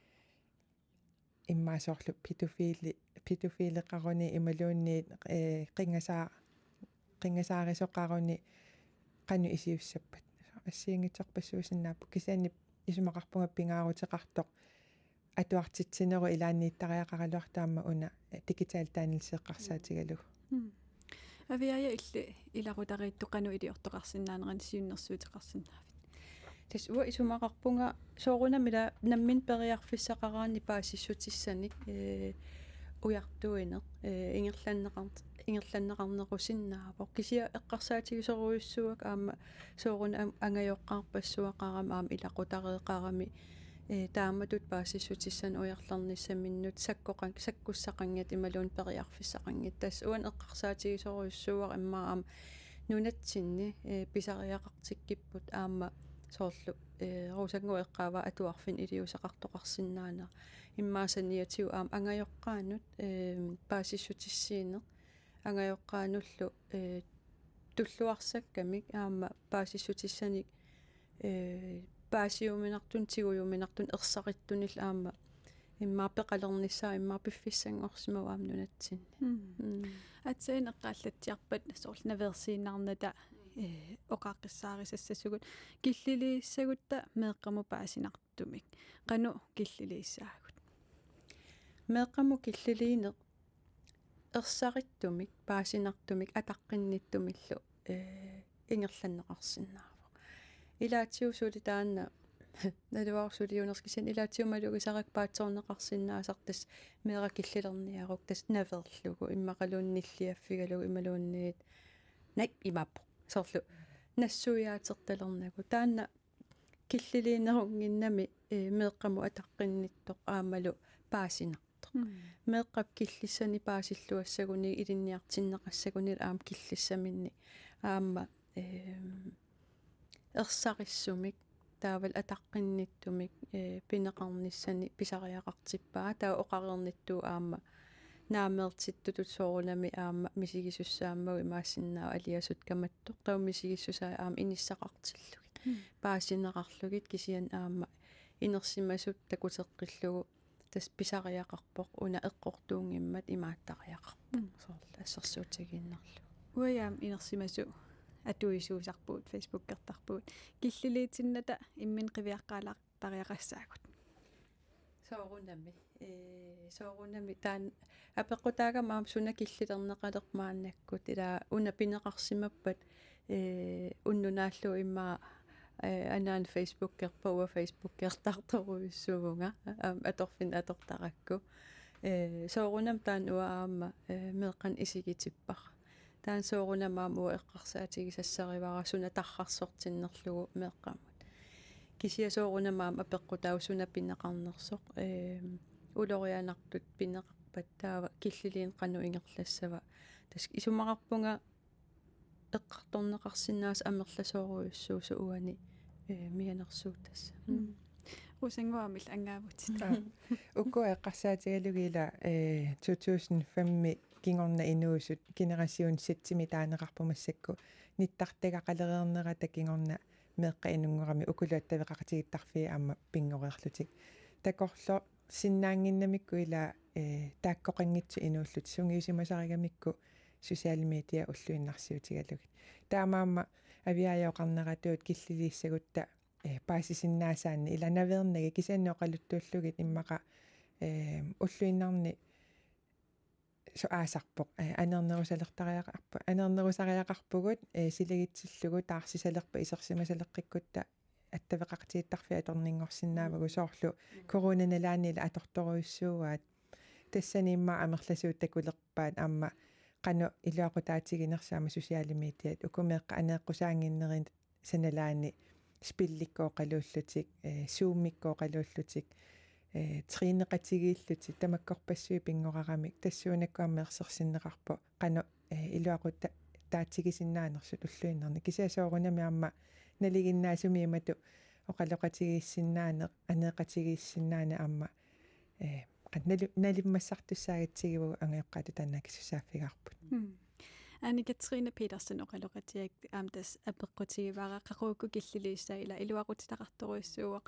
immaqa soorlu pædofili-, pædofileqaruni imaluunniit, ee, qinngasaa-, qinngasaarisoqaruni qanoq iliussappat. Assigiinngitsorpassuusinnaapput, kisianni isumaqarpunga pingaaruteqartoq atuartitsinerup ilaanniittariaqaraluartoq aamma una digital dannelse eqqarsaatigalugu. Mm. Aviaaja, illit ilaqutariittut qanoq iliortoqarsinnaanerannik siunnersuuteqarsinnaavit? Tassa uanga isumaqarpunga soorunami ila nammineq periarfissaqaraanni paasissutissanik, ee, ujartuineq, ee, ingerlanneqar-, ingerlanneqarnerusinnaavoq. Kisianni eqqarsaatigisorujussuuakka aamma soorunami am-, angajoqqaarpassuaqarami aamma ilaqutariiqarami, ee, taamatut paasissutissanik ujarlernissaminnut sakkoqan-, sakkussaqanngitsut imaluunniit periarfissaqanngitsut. Tassa uani eqqarsaatigisorujussuuara immaqa aamma nunatsinni, ee, pisariaqartikkipput aamma soorlu, ee, Rosannguaq eqqaavaa atuarfinnut iliuuseqartoqarsinnaanera. Immaqa saniatigut aamma angajoqqaanut, ee, paasissutissiineq, angajoqqaanullu, ee, tulluarsakkamik aamma paasissutissanik, ee, paasiuminartunik, tigujuminartunik ersarittunillu aamma immaqa peqalernissaa immaqa piffissanngorsimavoq aamma nunatsinni. Mm. Mm. Aatsaat eqqaallatsiarpat soorlu naveersiinnarnata, ee, oqaaqqissaarisassasugut killiliissagutta meeqqamut paasinartumik. Qanoq killiliissaagut? Meeqqamut killiliineq ersarittumik, paasinartumik, ataqqinnittumillu, ee, ingerlanneqarsinnaavoq. Ilaatigut suli taanna, naluara suliunersoq, kisianni ilaatigut malugisarakku paatsoorneqarsinnaasarput tassa meeraq killilerniarukku tassa naveerlugu, immaqaluunniit nilliaffigalugu imaluunniit, naak, imaappoq. Soorlu nassuiaatertalernagu. Taanna killiliinerunnginnami, ee, meeqqamut ataqqinnittoq aammalu paasinartoq. Mm. Meeqqap killissanik paasilluassaguni, ilinniartinneqassaguni aamma killissaminni aamma, eem, ersarissumik, taavalu ataqqinnittumik, ee, pineqarnissani pisariaqartippaa, taava oqareernittut aamma naammeertittutut soorunami aamma misigisussaammagu imaassinnaavoq aliasut kamattoq, taava misigissusaa aamma inissaqartillugit. Mm. Paasineqarlugit kisianni aamma inersimasut takuteqqillugu tassa pisariaqarpoq, una eqqortuunngimmat imaattariaqarpoq. Mm. Soorlu assersuutigiinnarlugu. Uagut aamma inersimasut atuisuusarpugut, Facebookertarpugut. Killiliitinnata imminut qiviaqqaalaar- tariaqassaagut. Soorunami. Ee, soorunami taanna apeqqutaagama aamma suna killilerneqalerpoq maannakkut, ila una pineqarsimappat, ee, unnuk naallugu immaqa, ee, anaana Facebookerpoq, uanga Facebookertartorujussuuvunga, aamma atorfinni atortarakku. Ee, soorunami taanna uanga aamma, ee, meeqqanik isigitippara. Taanna soorunami aamma uanga eqqarsaatigisassarivara suna tarrarsortinnerlugu meeqqamut. Kisianni soorunami aamma apeqqutaavoq suna pineqarnersoq, eem, ulorianartut pineqarpat taava killiliineq qanoq ingerlassava. Tassa isumaqarpunga eqqartorneqarsinnaasut amerlasoorujussuusut uani, ee, mianersuutassat. Mm. Rosannguaq aamma illit angaavutit. Aa. Ukua eqqarsaatigalugit ila, ee, to tusind fem-mi kingorna inuusut generation Z-imi taaneqarput massakkut nittartagaqalereernerata kingorna meeqqat inunngorami ukulu attaveqaqatigiittarfiit aamma pinngoreerlutik. Takorloorsinnaannginnamikku ila, ee, taakkoqanngitsut inuullutik sungiusimasarigamikku sociale mediat ulluinnarsiutigalugit. Taamaammat Aviaaja oqarneratuut killiliissagutta eh, paasisinnaasaanni ila naveernagit kisianni oqaluttuullugit immaqa, eh, ulluinnarni su-, aasarpoq, eh, anernerusalertariaqarpu-, anernerusariaqarpugut, eh, silagitsillugu taarsisalerpat isersimasaleqqikkutta attaveqaqatigiittarfiit atorninngorsinnaavagut soorlu coronanalaani ila atortorujussuugaat. Tassani immaqa amerlasuut takulerpaat aamma qanoq iluaqutaatiginersut aamma sociale mediat uku meeqqat aneeqqusaannginnerit sanalaani spillikkooqaluullutik, eh, Zoomikkooqaluullutik, eh, træneqatigiillutik tamakkorpassuit pinngoraramik tassuunakkut aamma ersersinneqarpoq qanoq, eh, iluaquta-, taatigisinnaanersut ulluinnarni. Kisianni soorunami aamma nalinginnaasumik imatut oqaloqatigiissinnaaneq, aneeqatigiissinnaaneq aamma, eh, qan-, nali-, nalimmassartussaagitsigivugut angajoqqaatut taanna akisussaaffigaarput. Mm. Anne-Katrine Petersen oqaloqatigiuk aamma tassa apeqqutigivara qaqugu killiliissaa ila iluaqutitaqartorujussuuvoq.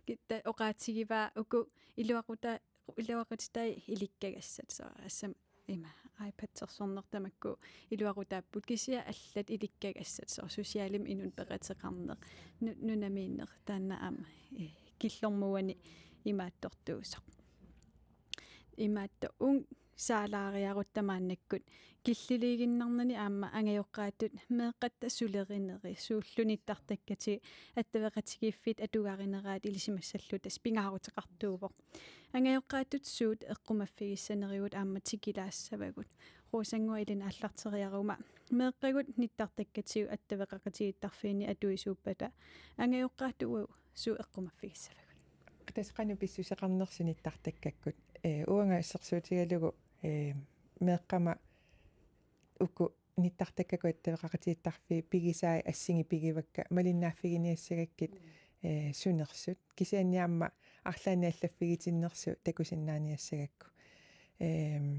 Kitta oqaatigivaa uku iluaquta-, iluaqutitai ilikkagassat soorlu assam ima iPad-ersorneq tamakku iluaqutaapput kisianni allat ilikkagassat soorlu socialimik inunnut peqateqarneq nu-, nunamiinneq taanna aamma, eh, killormuani imaattortuusoq. Imaattoq uunga saalaariarutta maannakkut killiliiginnarnani aamma angajoqqaatut meeqqatta sulerinerit suullu nittartakkatigut attaveqatigiiffiit atugarineraat ilisimassallugu tassa pingaaruteqartuuvoq. Angajoqqaatut suut eqqumaffigissanerigut aamma tikilaassavagut. Rosannguaq ilinnut aallarteriaruma meeqqagut nittartakkatigut attaveqaqatigiittarfiini atuisuuppata angajoqqaatut suut eqqumaffigissavagut. Tassa qanoq pissuseqarnersoq nittartakkakkut. Eh, uanga assersuutigalugu, eh, meeqqama uku nittartakkakkut attaveqaqatigiittarfiit pigisaat assingi pigivakka malinnaaffiginiassagakkit, eh, sunersut. Kisianni aamma arlaannik allaffigitinnersut takusinnaaniassagakku. Ehm,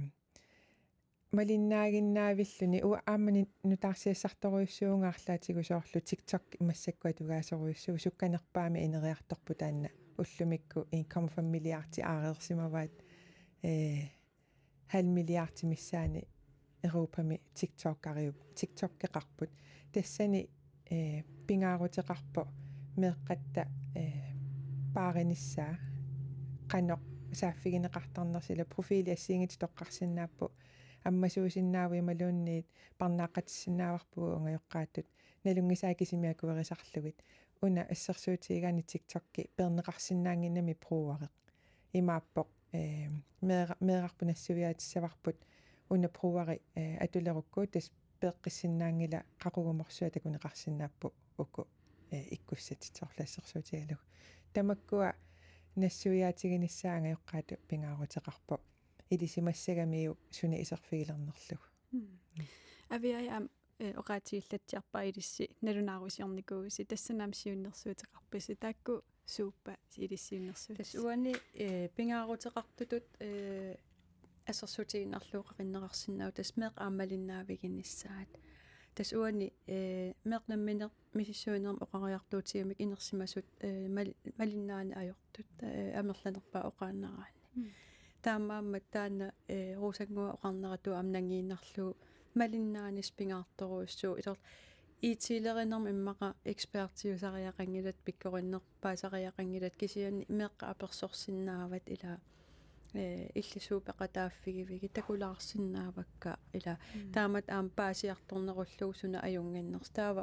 malinnaaginnaavilluni ua-, aamma ni-, nutaarsiassartorujussuuvunga arlaatigut soorlu TikTok massakkut atugaasorujussuuvoq sukkanerpaamik ineriartorpoq taanna ullumikkut en komma fem milliardi aareersimavaat, eh, halv milliardi missaani Europami TikTokeriup-, TikTokeqarput. Tassani, eh, pingaaruteqarpoq meeqqatta, eh, paarinissaa qanoq saaffigineqartarnersoq ila profili assigiinngitsut toqqarsinnaapput ammasuusinnaavoq imaluunniit parnaaqqatissinnaavarput angajoqqaatut nalunngisaat kisimik akuerisarlugit. Una assersuutigigaanni TikTokki peerneqarsinnaannginnami brugereq. Imaappoq, eh, meera-, meerarput nassuiaatissavarput una brugeri, eh, atulerukku tassa peeqqissinnaanngilaq qaqugumut orsuaq takuneqarsinnaapput uku, eh, ikkussatit soorlu assersuutigalugu. Tamakkua nassuiaatiginissaat angajoqqaatut pingaaruteqarpoq ilisimassagamiuk suna iserfigilernerlugu. Mm. Aviai aamma, eh, oqaatigilaatsiarpara ilissi nalunaarusiornikuuvusi tassani aamma siunnersuuteqarpisi taakku suuppat ilissi siunnersuutissi? Tassa uani, eh, pingaaruteqartutut, eh, assersuutigiinnarlugu qaqinneqarsinnaavoq tassa meeqqat aamma malinnaaviginissaat. Tassa uani, eh, meeqqat nammineq misissuinermik oqariartuutigamik inersimasut, eh, mal-, malinnaaneq ajortut, eh, amerlanerpaat oqaannaraanni. Mm. Taamaammat taanna, eh, Rosannguaq oqarneratut aamma nangiinnarlugu malinnaaneq pingaartorujussuuvoq ilor-, it-lerinermut immaqa ekspertiusariaqanngilat pikkorinnerpaasariaqanngilat kisianni meeqqat apersorsinnaavat ila, eh, illit suut peqataaffigivigit takulaarsinnaavakka ila. Mm. Taamatut aamma paasiartornerullugu suna ajunnginnersoq taava,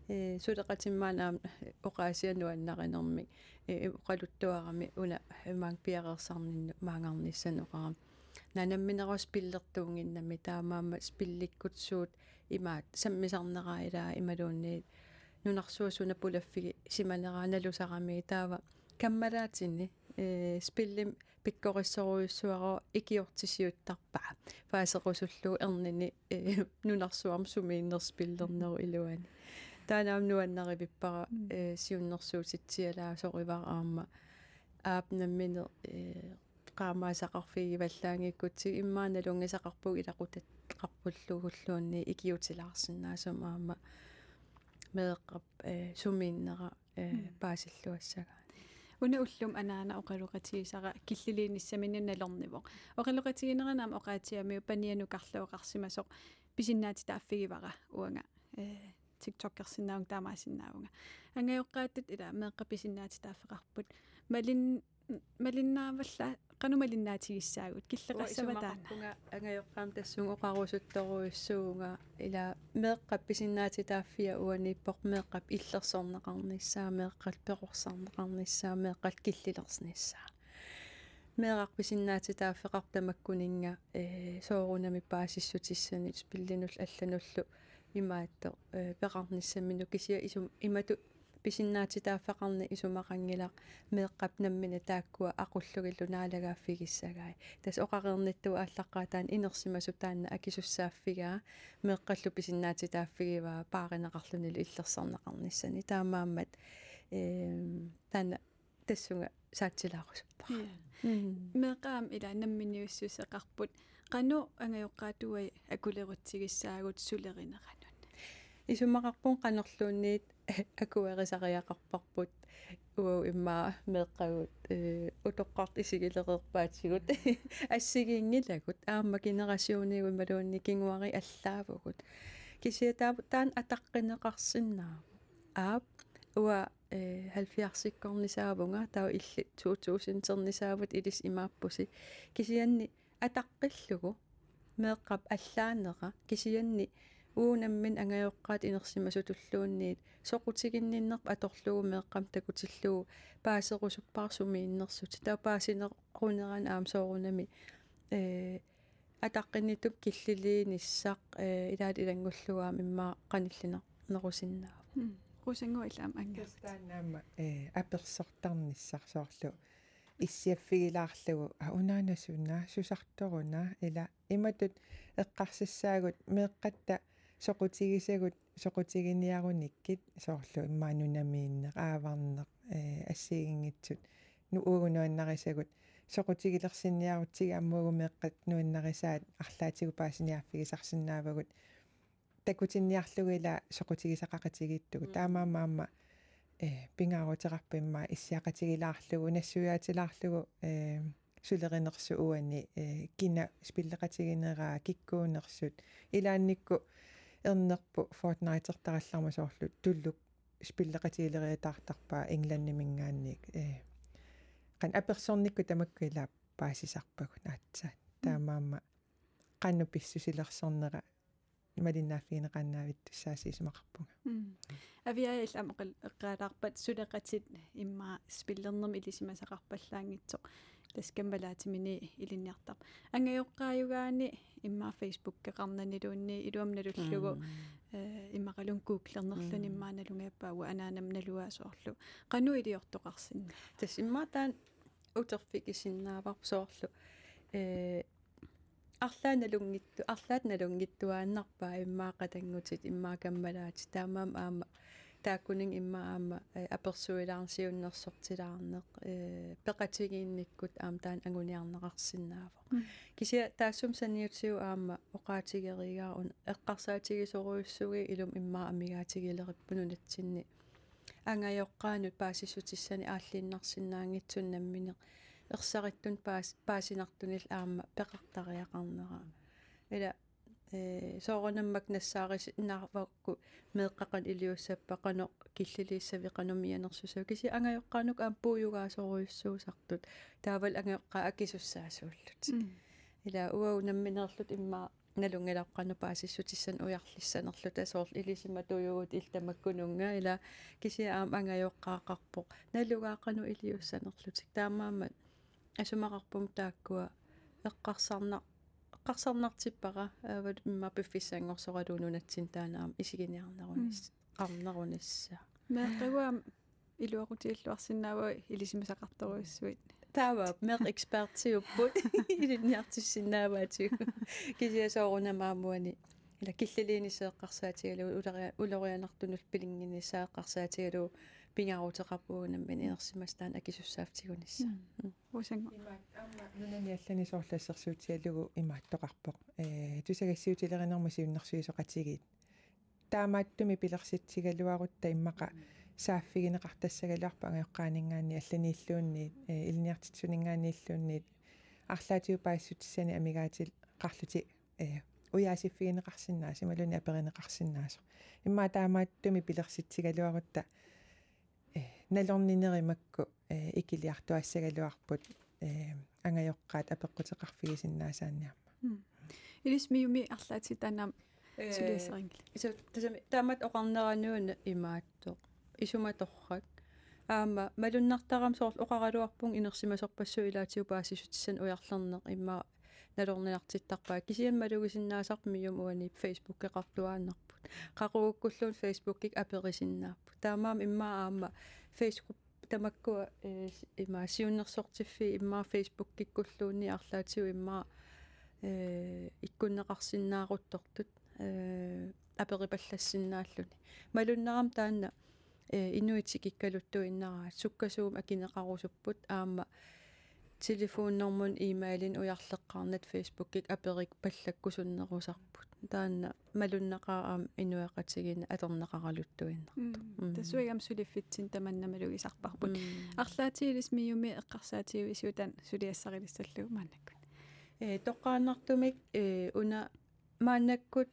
eh, suleqatima aamma oqaasia nuannarinermik, eh, oqaluttuarami una maanga piareersarninnut maangarnissanut oqarami. Nammineq spillertuunnginnami taamaammat spillikkut suut imaat sammisarneraa ilaa imaluunniit nunarsuaq suna pulaffigisimaneraa nalusarami taava kammalaatini, eh, spillimik pikkorissorujussuuara ikiortisiuttarpaa. Paaserusullugu ernini, eh, nunarsuarmi sumiinnersoq spillernerup iluani. Taanna aamma nuannarivippara, mm, eh, siunnersuutitsialaasorivara aamma aap nammineq, eh, qaamaasaqarfigivallaanngikkutsigit immaqa nalunngisaqarpugut ilaquteqarpullugulluunniit ikiutilaarsinnaasumik aamma meeqqap, eh, sumiinnera, eh, mm, paasilluassagaanni. Una ullumi anaana oqaloqatigisara killiliinissaminnut nalornivoq. Oqaloqatiginerani aamma oqaatigigamiuk panianukarlooqarsimasoq pisinnaatitaaffigivara uanga, eh, TikTokersinnaavunga taamaasinnaavunga. Angajoqqaatut ila meeqqat pisinnaatitaaffeqarput. Malin-, malinnaavalla-, qanoq malinnaatigissaagut? Killeqassava taanna? Isumaqarpunga angajoqqaamik tassunga oqarusuttorujussuuvunga ila meeqqap pisinnaatitaaffia uaniippoq meeqqap illersorneqarnissaa, meeqqallu perorsarneqarnissaa, meeqqallu killilernissaa. Meeraq pisinnaatitaaffeqarpoq tamakkuninnga, ee, soorunami paasissutissanik spillinullu allanullu imaattoq, ee, peqarnissaminut kisianni isum-, imatut pisinnaatitaaffeqarneq isumaqanngilaq meeqqap nammineq taakkua aqullugillu naalagaaffigissagaat. Tassa oqareernittut aallaqqaataani inersimasoq taanna akisussaaffigaa meeqqallu pisinnaatitaaffigivaa paarineqarlunilu illersorneqarnissani. Taamaammat, ee, taanna tassunga saatsilaarusuppara. Ja. Mm. Meeqqat aamma ila namminiussuseqarput. Qanoq angajoqqaatut akulerutsigissaagut sulerineranut? Isumaqarpunga qanorluunniit akuerisariaqarparput. Uagut immaqa meeqqagut, ee, utoqqartut isigilereerpaatigut. Assigiinngilagut. Aamma generationiugut imaluunniit kinguariit allaavugut. Kisianni taava taanna ataqqineqarsinnaavoq. Aap, uanga, ee, halvfjerdsikkornissaavunga, taava illit to tusindternissaavut ilissi imaappusi. Kisianni ataqqillugu meeqqap allaanera, kisianni uagut nammineq angajoqqaatut inersimasutulluunniit soqutiginninnerput atorlugu meeqqamut takutillugu paaserusuppara sumiinnersutit. Taava paasinerunerani aamma soorunami, ee, ataqqinnittumi killiliinissaq, ee, ilaat ilanngullugu aamma immaqa qanillinernerusinnaavoq. Mm. Rosannguaq illit aamma angaammat. Tassa taanna aamma, ee, apersortarnissaq soorlu issiaffigilaarlugu, aa, unaana suna, susartoruna, ila imatut eqqarsissaagut meeqqatta soqutigisagut soqutiginiarunikkit soorlu immaqa nunamiinneq, aavarneq, ee, assigiinngitsut nu-, uagut nuannarisagut soqutigilersinniarutsigit aamma uagut meeqqat nuannarisaat arlaatigut paasiniaaffigisarsinnaavagut takutinniarlugu ila soqutigisaqaqatigiittugut. Mm. Taamaammat aamma, eh, pingaaruteqarpoq immaqa issiaqatigilaarlugu, nassuiaatilaarlugu, eh, sulerinersup uani, eh, kina spilleqatigineraa, kikkuunersut. Ilaannikkut ernerput Fortnitertarallarmat soorlu tulluuk spilleqatigileriataartarpaa Englandiminngaanniit, eh, qanoq apersornikkut tamakku ila paasisarpagut aatsaat. Mm. Taamaammat qanoq pissusilersornera malinnaaffigineqaannavittussaasut isumaqarpunga. Mm. Aviaja illit aamma oqal-, eqqaalaarpat suleqatit immaqa spillernermik ilisimasaqarpallaanngitsoq. Tassa kammalaatiminit ilinniartarpoq. Angajoqqaajugaanni immaqa Facebookeqarnaniluunniit iluamik nalullugu, mm, eh, immaqaluunniit googlernerluni, mm, immaqa nalunngilaq uanga anaanama naluara soorlu. Qanoq iliortoqarsinnaava? Tassa immaqa taanna uterfigisinnaavara soorlu, eh, arlaat nalunngittu-, arlaat nalunngittuaannarpaat immaqa qatanngutit, immaqa kammalaatit, taamaammat aamma taakkuninnga immaqa aamma, eh, apersuilaarsiuunnersortilaarneq, eh, peqatigiinnikkut aamma taanna anguniarneqarsinnaavoq. Mm. Kisianni taassuma saniatigut aamma oqaatigeriigaara una eqqarsaatigisorujussuugit ilumut immaqa amigaatigilerippugut nunatsinni angajoqqaanut paasissutissanik aalliinnarsinnaanngitsunik nammineq ersarittunik paas-, paasinartunillu aamma peqartariaqarnera. Ila, eh, soorunami makku nassaarisinnaavakku meeqqat qanoq iliussappat, qanoq killiliissavit, qanoq mianersusavit. Kisianni angajoqqaanut aamma puigugaasorujussuusartut. Taavalu angajoqqaat akisussaasuullutik. Mm. Ila uagut nammineerluta immaqa nalunngilarput qanoq paasissutissanik ujarlissanerluta, soorlu ilisimatuujugut illit tamakkununnga, ila kisianni aamma angajoqqaaqarpoq nalugaat qanoq iliussanerlutik. Taamaammat isumaqarpunga taakkua eqqarsarnar-, eqqarsarnartippara, aammalu immaqa piffissanngorsora nunatsinni taanna aamma isiginiarnerunis-, mm, qarnerunissaa. Meeqqagut aamma iluaqutigilluarsinnaavagut ilisimasaqartorujussuit. Taava meeqqat ekspertiupput ilinniartissinnaavaatigut. Kisianni soorunami aamma uani ila killiliinissaq eqqarsaatigalugu ulori-, ulorianartunullu pinnginnissaa eqqarsaatigalugu pingaaruteqarpoq uagut nammineq inersimasaq taanna akisussaaffiginissaa. Mm. Mm. Rosannguaq. Imaat aamma nunani allani soorlu assersuutigalugu imaattoqarpoq. Eh, tusagassiuutilerinermut siunnersuisoqatigiit. Taamaattumik pilersitsigaluarutta immaqa saaffigineqartassagaluarpoq angajoqqaaninngaanniit allaniilluunniit, eh, ilinniartitsisuninngaanniilluunniit arlaatigut paasissutissanik amigaateqarlutik, eh, ujaasiffigineqarsinnaasoq imaluunniit aperineqarsinnaasoq. Immaqa taamaattumik pilersitsigaluarutta, eh, nalornineri makku, eh, ikiliartuassagaluarput, eh, angajoqqaat apeqquteqarfigisinnaasaanni aamma. Mm. Ilissi MIO-mi arlaatigut taanna aamma, eh, suliassarinngilat. Iso, tassami taamatut oqarneranuuna imaattoq. Isumatorrak. Aamma malunnartarami soorlu oqaraluarpunga inersimasorpassuit ilaatigut paasissutissanik ujarlerneq immaqa nalorninartittarpaat. Kisianni malugisinnaasarput MIO-mi uani Facebookeqartuaannarput. Qaqugukkulluunniit Facebookikkut aperisinnaapput. Taamaammat immaqa aamma Facebook tamakkua, eh, s-, ima siunnersortiffii immaqa Facebookikkulluunniit arlaatigut immaqa, eh, ikkunneqarsinnaaruttortut, eh, aperipallassinnaalluni. Malunnarami taanna, eh, inuit tikikkaluttuinnaraat sukkasuumik akineqarusupput aamma telefonnormunit e-mailinik ujarleqqaarnata Facebookikkut aperipallakkusunnerusarput. Taanna malunnaqaaq aamma inuiaqatigiinni atorneqaraluttuinnartoq. Mm. Mm. Tassunga aamma suliffitsinni tamanna malugisarparput. Mm. Arlaatigut ilissi MIO-mi eqqarsaatigivissiuk taanna suliassarilissallugu maannakkut? Eh, toqqaannartumik, eh, una maannakkut,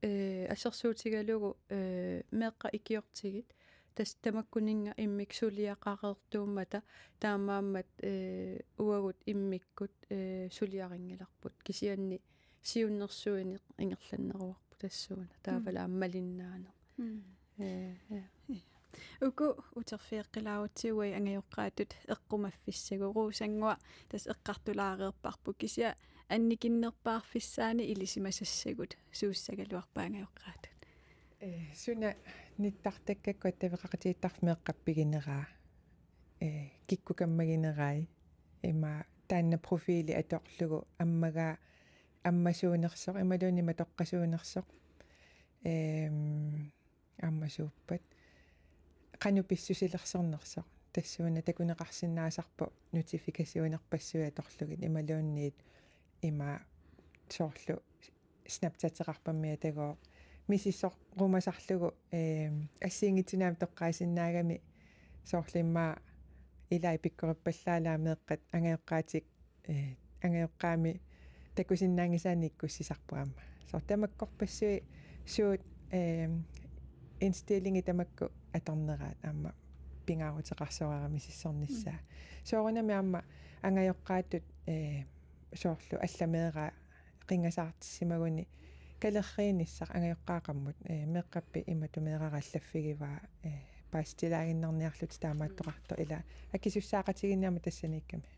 eh, assersuutigalugu, eh, meeqqat ikiortigit, tassa tamakkuninnga immikkut suliaqareertuummata, taamaammat, eh, uagut immikkut, eh, suliarinngilarput. Kisianni siunnersuineq ingerlanneruarput tassuuna. Taavalu Mm. aamma malinnaaneq. Mm. Eh, eh. Ja. Uku uterfigeqqilaarutsigu uagut angajoqqaatut eqqumaffissagut. Rosannguaq tassa eqqartulaareerparput, kisianni annikinnerpaarfissaani ilisimasassagut suussagaluarpat angajoqqaatut? Eh, suna nittartakkakkut attaveqaqatigiittarfik meeqqap pigineraa, eh, kikkut kammaginerai, ima taanna profili atorlugu ammagaa ammasuunersoq imaluunniit matoqqasuunersoq. Ehm, ammasuuppat. Qanoq pissusilersornersoq. Tassuuna takuneqarsinnaasarpoq notifikationerpassuit atorlugit imaluunniit ima soorlu Snapchateqarpammi atagooq misissorumasarlugu, ehm, assigiinngitsunik aamma toqqaasinnaagamik soorlu immaqa ilai pikkorippallaalaat meeqqat angajoqqaatik, eh, angajoqqaami takusinnaanngisaannik ikkussisarput aamma. Soorlu tamakkorpassuit suut, ehm, indstillingit tamakku atorneraat aamma pingaaruteqarsoraara misissornissaa. Mm. Soorunami aamma angajoqqaatut, eh, soorlu alla meeraq qinngasaartissimaguni kalerriinissaq angajoqqaaqarmut, eh, meeqqappit imatut meerara allaffigivaa, eh, paasitilaaginnarniarlutik taamaattoqartoq ila akisussaaqatigiinneq aamma tassaniikkami.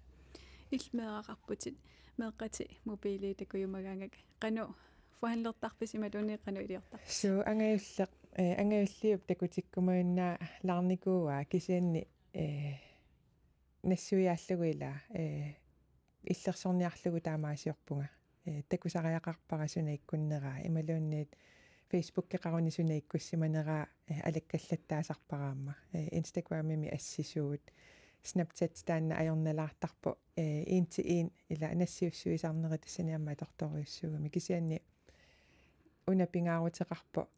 Illit meeraqarputit, meeqqatit mobilit takujumagaangakka, qanoq forhandlertarpisi imaluunniit qanoq iliortarpisi? Suu, angajulleq, eh, angajulliup takutikkumajunnaa-, laarnikuuaa kisianni, eh, nassuiaallugu ila, eh, illersorniarlugu taamaasiorpunga. Eh, takusariaqarpara suna ikkunneraa, imaluunniit Facebookeqaruni suna ikkussimaneraa, eh, alakkallattaasarpara aamma. Eh, Instagramimi assisuut, Snapchat taanna ajornalaartarpoq, eh, en til en ila nassiussuisarneri tassani aamma atortorujussuugami. Kisianni una pingaaruteqarpoq,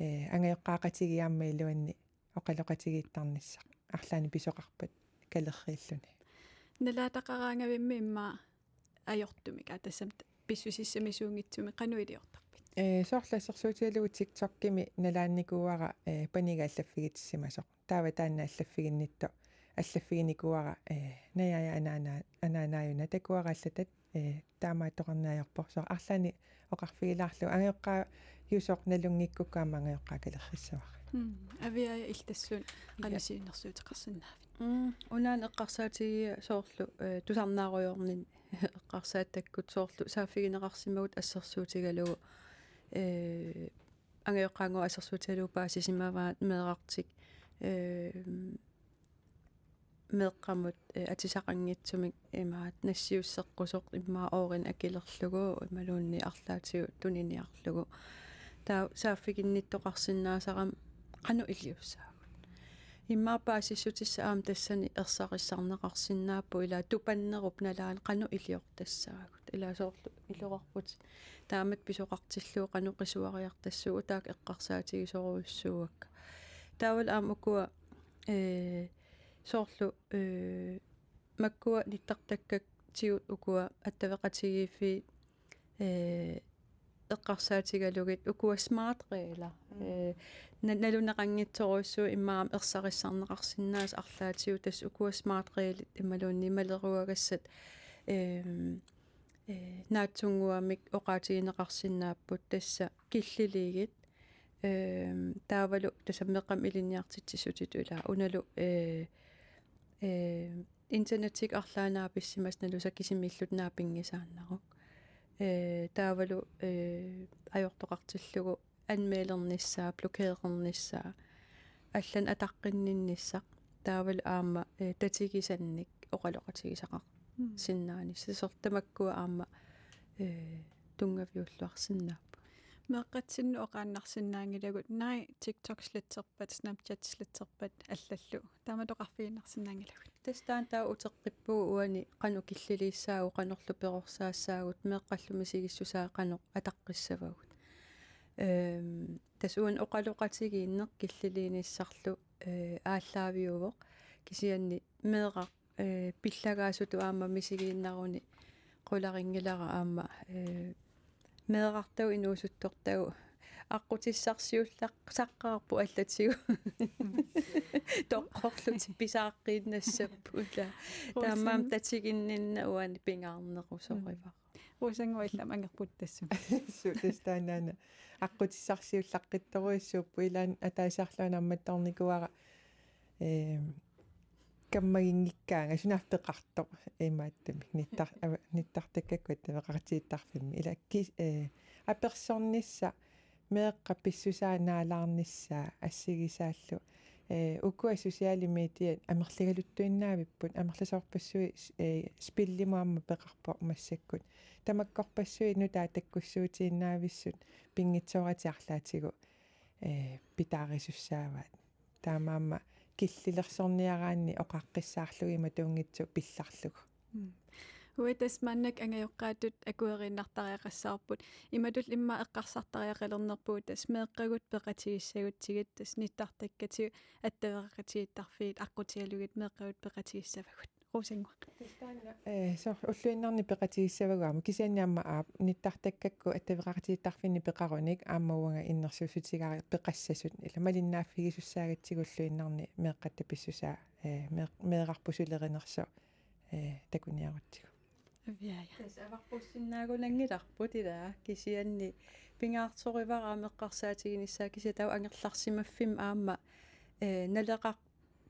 eh, angajoqqaaqatigiit aamma iluanni oqaloqatigiittarnissaq arlaannik pisoqarpat kalerriilluni. Nalaataqaraangavimmi immaqa ajortumik, aa, tassami pissusissamisuunngitsumik qanoq iliortarpit? Eh, soorlu assersuutigalugu TikTokimi nalaannikuuara, eh, paniga allaffigitissimasoq. Taava taanna allaffiginnittoq, allaffiginikuuara, eh, najaaja anaana-, anaanaajuna takuara allatat, eh, taamaattoqarneq ajorpoq. Soorlu arlaannik oqarfigilaarlugu angajoqqaajusoq nalunngikkukku aamma angajoqqaat kalerrissavara. Mm. Aviaaja, illit tassuuna qanoq siunnersuuteqarsinnaavit? Mm, unaana eqqarsaatigiga soorlu, eh, tusarnaarujoorninni eqqarsaatakkut soorlu saaffigineqarsimagut assersuutigalugu, eh, angajoqqaanngooq assersuutigalugu paasisimavaat meerartik, eh, meeqqamut, eh, atisaqanngitsumik imaattoq nassiusseqqusoq immaqa oorineq akilerlugu imaluunniit arlaatigut tuniniarlugu. Taava saaffiginnittoqarsinnaasarami qanoq iliussaagut. Immaqa paasissutissat aamma tassani ersarissarneqarsinnaapput, ila tupannerup nalaani qanoq iliortassaagut. Ila soorlu iluarput taamatut pisoqartillugu qanoq qisuariartassaagut, taakku eqqarsaatigisorujussuuakka. Taavalu aamma ukua, eh, soorlu, eh, makkua nittartakkaktigut ukua attaveqatigiiffiit, eh, eqqarsaatigalugit ukua smart regler. Mm. Eh, na-, naluneqanngitsorujussuuvoq immaqa aamma ersarissarneqarsinnaasut arlaatigut, tassa ukua smart reglit imaluunniit maleruagassat, ehm, eh, naatsunnguamik oqaatigineqarsinnaapput, tassa killiliigit, ehm, taavalu tassa meeqqamik ilinniartitsissutitut ilaa unalu, eh, eh, internettikkut arlaannik naapissimasut nalusat kisimiillutik naapinngisaannaruk. Eh, taavalu, eh, ajortoqartillugu anmelernissaa, blokerernissaa, allanut ataqqinninnissaq, taavalu aamma, eh, tatigisannik oqaloqatigisaqar- Mm. -sinnaanissaq. Soorlu tamakkua aamma, eh, tunngaviulluarsinnaapput. Meeqqatsinnut oqaannarsinnaanngilagut, naak TikTok sletterpat, Snapchat sletterpat allallu. Taama oqarfigiinnarsinnaanngilagut. Tassa taanna taava uteqqippugut uani qanoq killiliissaagut, qanorlu perorsaassaagut, meeqqallu misigissusaa qanoq ataqqissavagut. Ehm, tassa uani oqaloqatigiinneq killiliinissarlu, eh, aallaaviuvoq. Kisianni meeraq, eh, pillagaasutut aamma misigiinnaruni qularinngilara aamma, eh, meerartagut inuusuttortagut aqqutissarsiullaqqaarput allatigut. Toqqorlutik pisaaqqiinnassapput. Taamaammat tatiginninneq uani pingaarnerusorivara. Rosannguaq illit aamma angerput tassa. Suu, tassa taannaana. Aqqutissarsiullaqqittorujussuupput, ilaanni ataasiarluarnarmat tornikuara, eh, kammaginngikkaanga sunaaffa peqartoq imaattumik nittar-, ava-, nittartakkakkut attaveqaqatigiittarfimmi. Ila ki-, eh, apersornissaq, meeqqap pissusaa naalaarnissaa assigisaallu. Eh, ukua sociale mediat amerligaluttuinnaavipput, amerlasoorpassuit, eh, spillimut aamma peqarpoq massakkut. Tamakkorpassuit nutaat takkussuutiinnavissut pinngitsooratik arlaatigut, eh, pitaarisussaavaat. Taamaammat killilersorniaraanni oqaqqissaarlugu imatuunngitsoq pillarlugu. Mm. Uagut tassa maannakkut angajoqqaatut akueriinnartariaqassavarput. Imatut immaqa eqqarsartariaqalernerpugut tassa meeqqagut peqatigissagutsigit, tassa nittartakkatigut attaveqaqatigiittarfiit aqqutigalugit meeqqagut peqatigissavagut. Rosannguaq. Tassa taanna, eh, soorlu ulluinnarni peqatigissavagut aamma, kisianni aamma aap, nittartakkakkut attaveqaqatigiittarfinni peqarunik aamma uanga innersuussutigaara peqassasut, ila malinnaaffigisussaagatsigu ulluinnarni meeqqatta pissusaa, eh, mee-, meerarput sulerinersoq, eh, takuniarutsigu. Aviaaja. Tassa avaqqussinnaanngilarput ilaa, kisianni pingaartorivara aamma eqqarsaatiginissaa, kisianni taava angerlarsimaffimmi aamma, eh, naleqar-,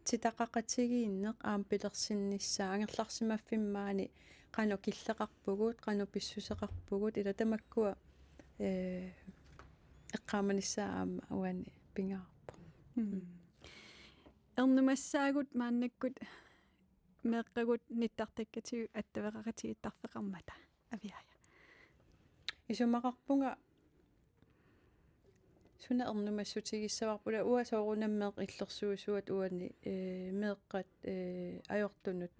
-titaqaqatigiinneq aamma pilersinnissaa, angerlarsimaffimmi maani qanoq killeqarpugut, qanoq pissuseqarpugut, ila tamakkua, eh, eqqaamanissaa aamma uani pingaarpoq. Mm. Ernumassaagut maannakkut meeqqagut nittartakkatigut attaveqaqatigiittarfeqarmata. Aviaaja. Isumaqarpunga suna ernumassutigissavarput, ila uanga soorunami meeqqat illersuisuat uani, eh, meeqqat, eh, ajortunut.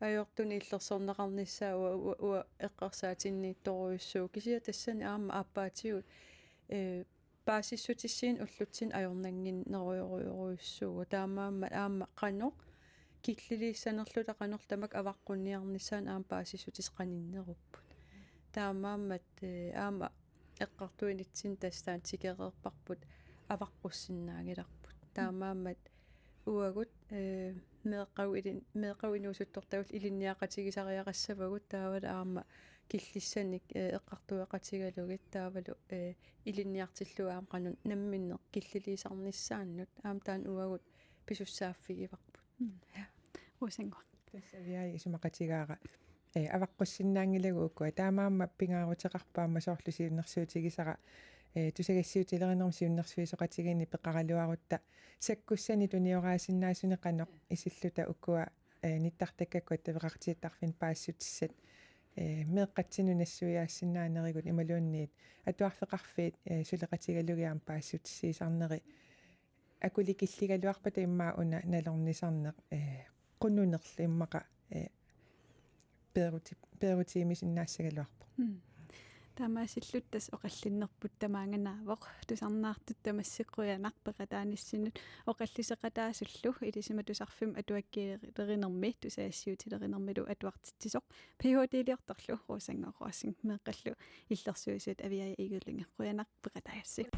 Ajortunut illersorneqarnissaa uanga, uanga, uanga eqqarsaatinniittorujussuuvoq. Kisianni tassani aamma aappaatigut, eh, paasissutissiinik ullutsinni ajornannginnerujorujussuuvoq. Taamaammat aamma qanoq killiliissanerluta qanoq tamakku avaqqunniarnissaannik aamma paasissutissat qaninnerupput. Taamaammat, eh, aamma eqqartuinitsinni tassa taanna tikereerparput, avaqqussinnaanngilarput. Taamaammat uagut, eh, meeqqagut ilin-, meeqqagut inuusuttortagullu ilinniaqatigisariaqassavagut, taavalu aamma killissanik, eh, eqqartueqatigalugit, taavalu, eh, ilinniartillugu aamma qanoq namminneq killiliisarnissaannut, aamma taanna uagut pisussaaffigivarput. Mm. Ja. Rosannguaq. Tassa Aviaaja isumaqatigaara, eh, avaqqussinnaanngilagut ukua. Taamaammat pingaaruteqarpoq aamma soorlu siunnersuutigisara, eh, tusagassiuutilerinermut siunnersuisoqatigiinni peqaraluarutta sakkussanik tunioraasinnaasunik qanoq isilluta ukua, eh, nittartakkakkut attaveqaqatigiittarfinni paasissutissat, eh, meeqqatsinnut nassuiaassinnaanerikut imaluunniit atuarfeqarfiit, eh, suleqatigalugit aamma paasissutissiisarneri akulikilligaluarpata immaqa una nalornisarneq, eh, qununerlu immaqa, eh, peeruti-, peerutiimisinnaassagaluarpoq. Mm. Taamaasilluta tassa oqallinnerput tamaanga naavoq. Tusarnaartut tamassi qujanaq peqataanissinnut. Oqalliseqataasullu Ilisimatusarfimmut atuakkiilerinermi tusagassiuutilerinermilu atuartitsisoq Ph.D.-liortorlu Rosannguaq Rosing, meeqqallu illersuisuut Aviaja Egede Lynge. Qujanaq peqataassi.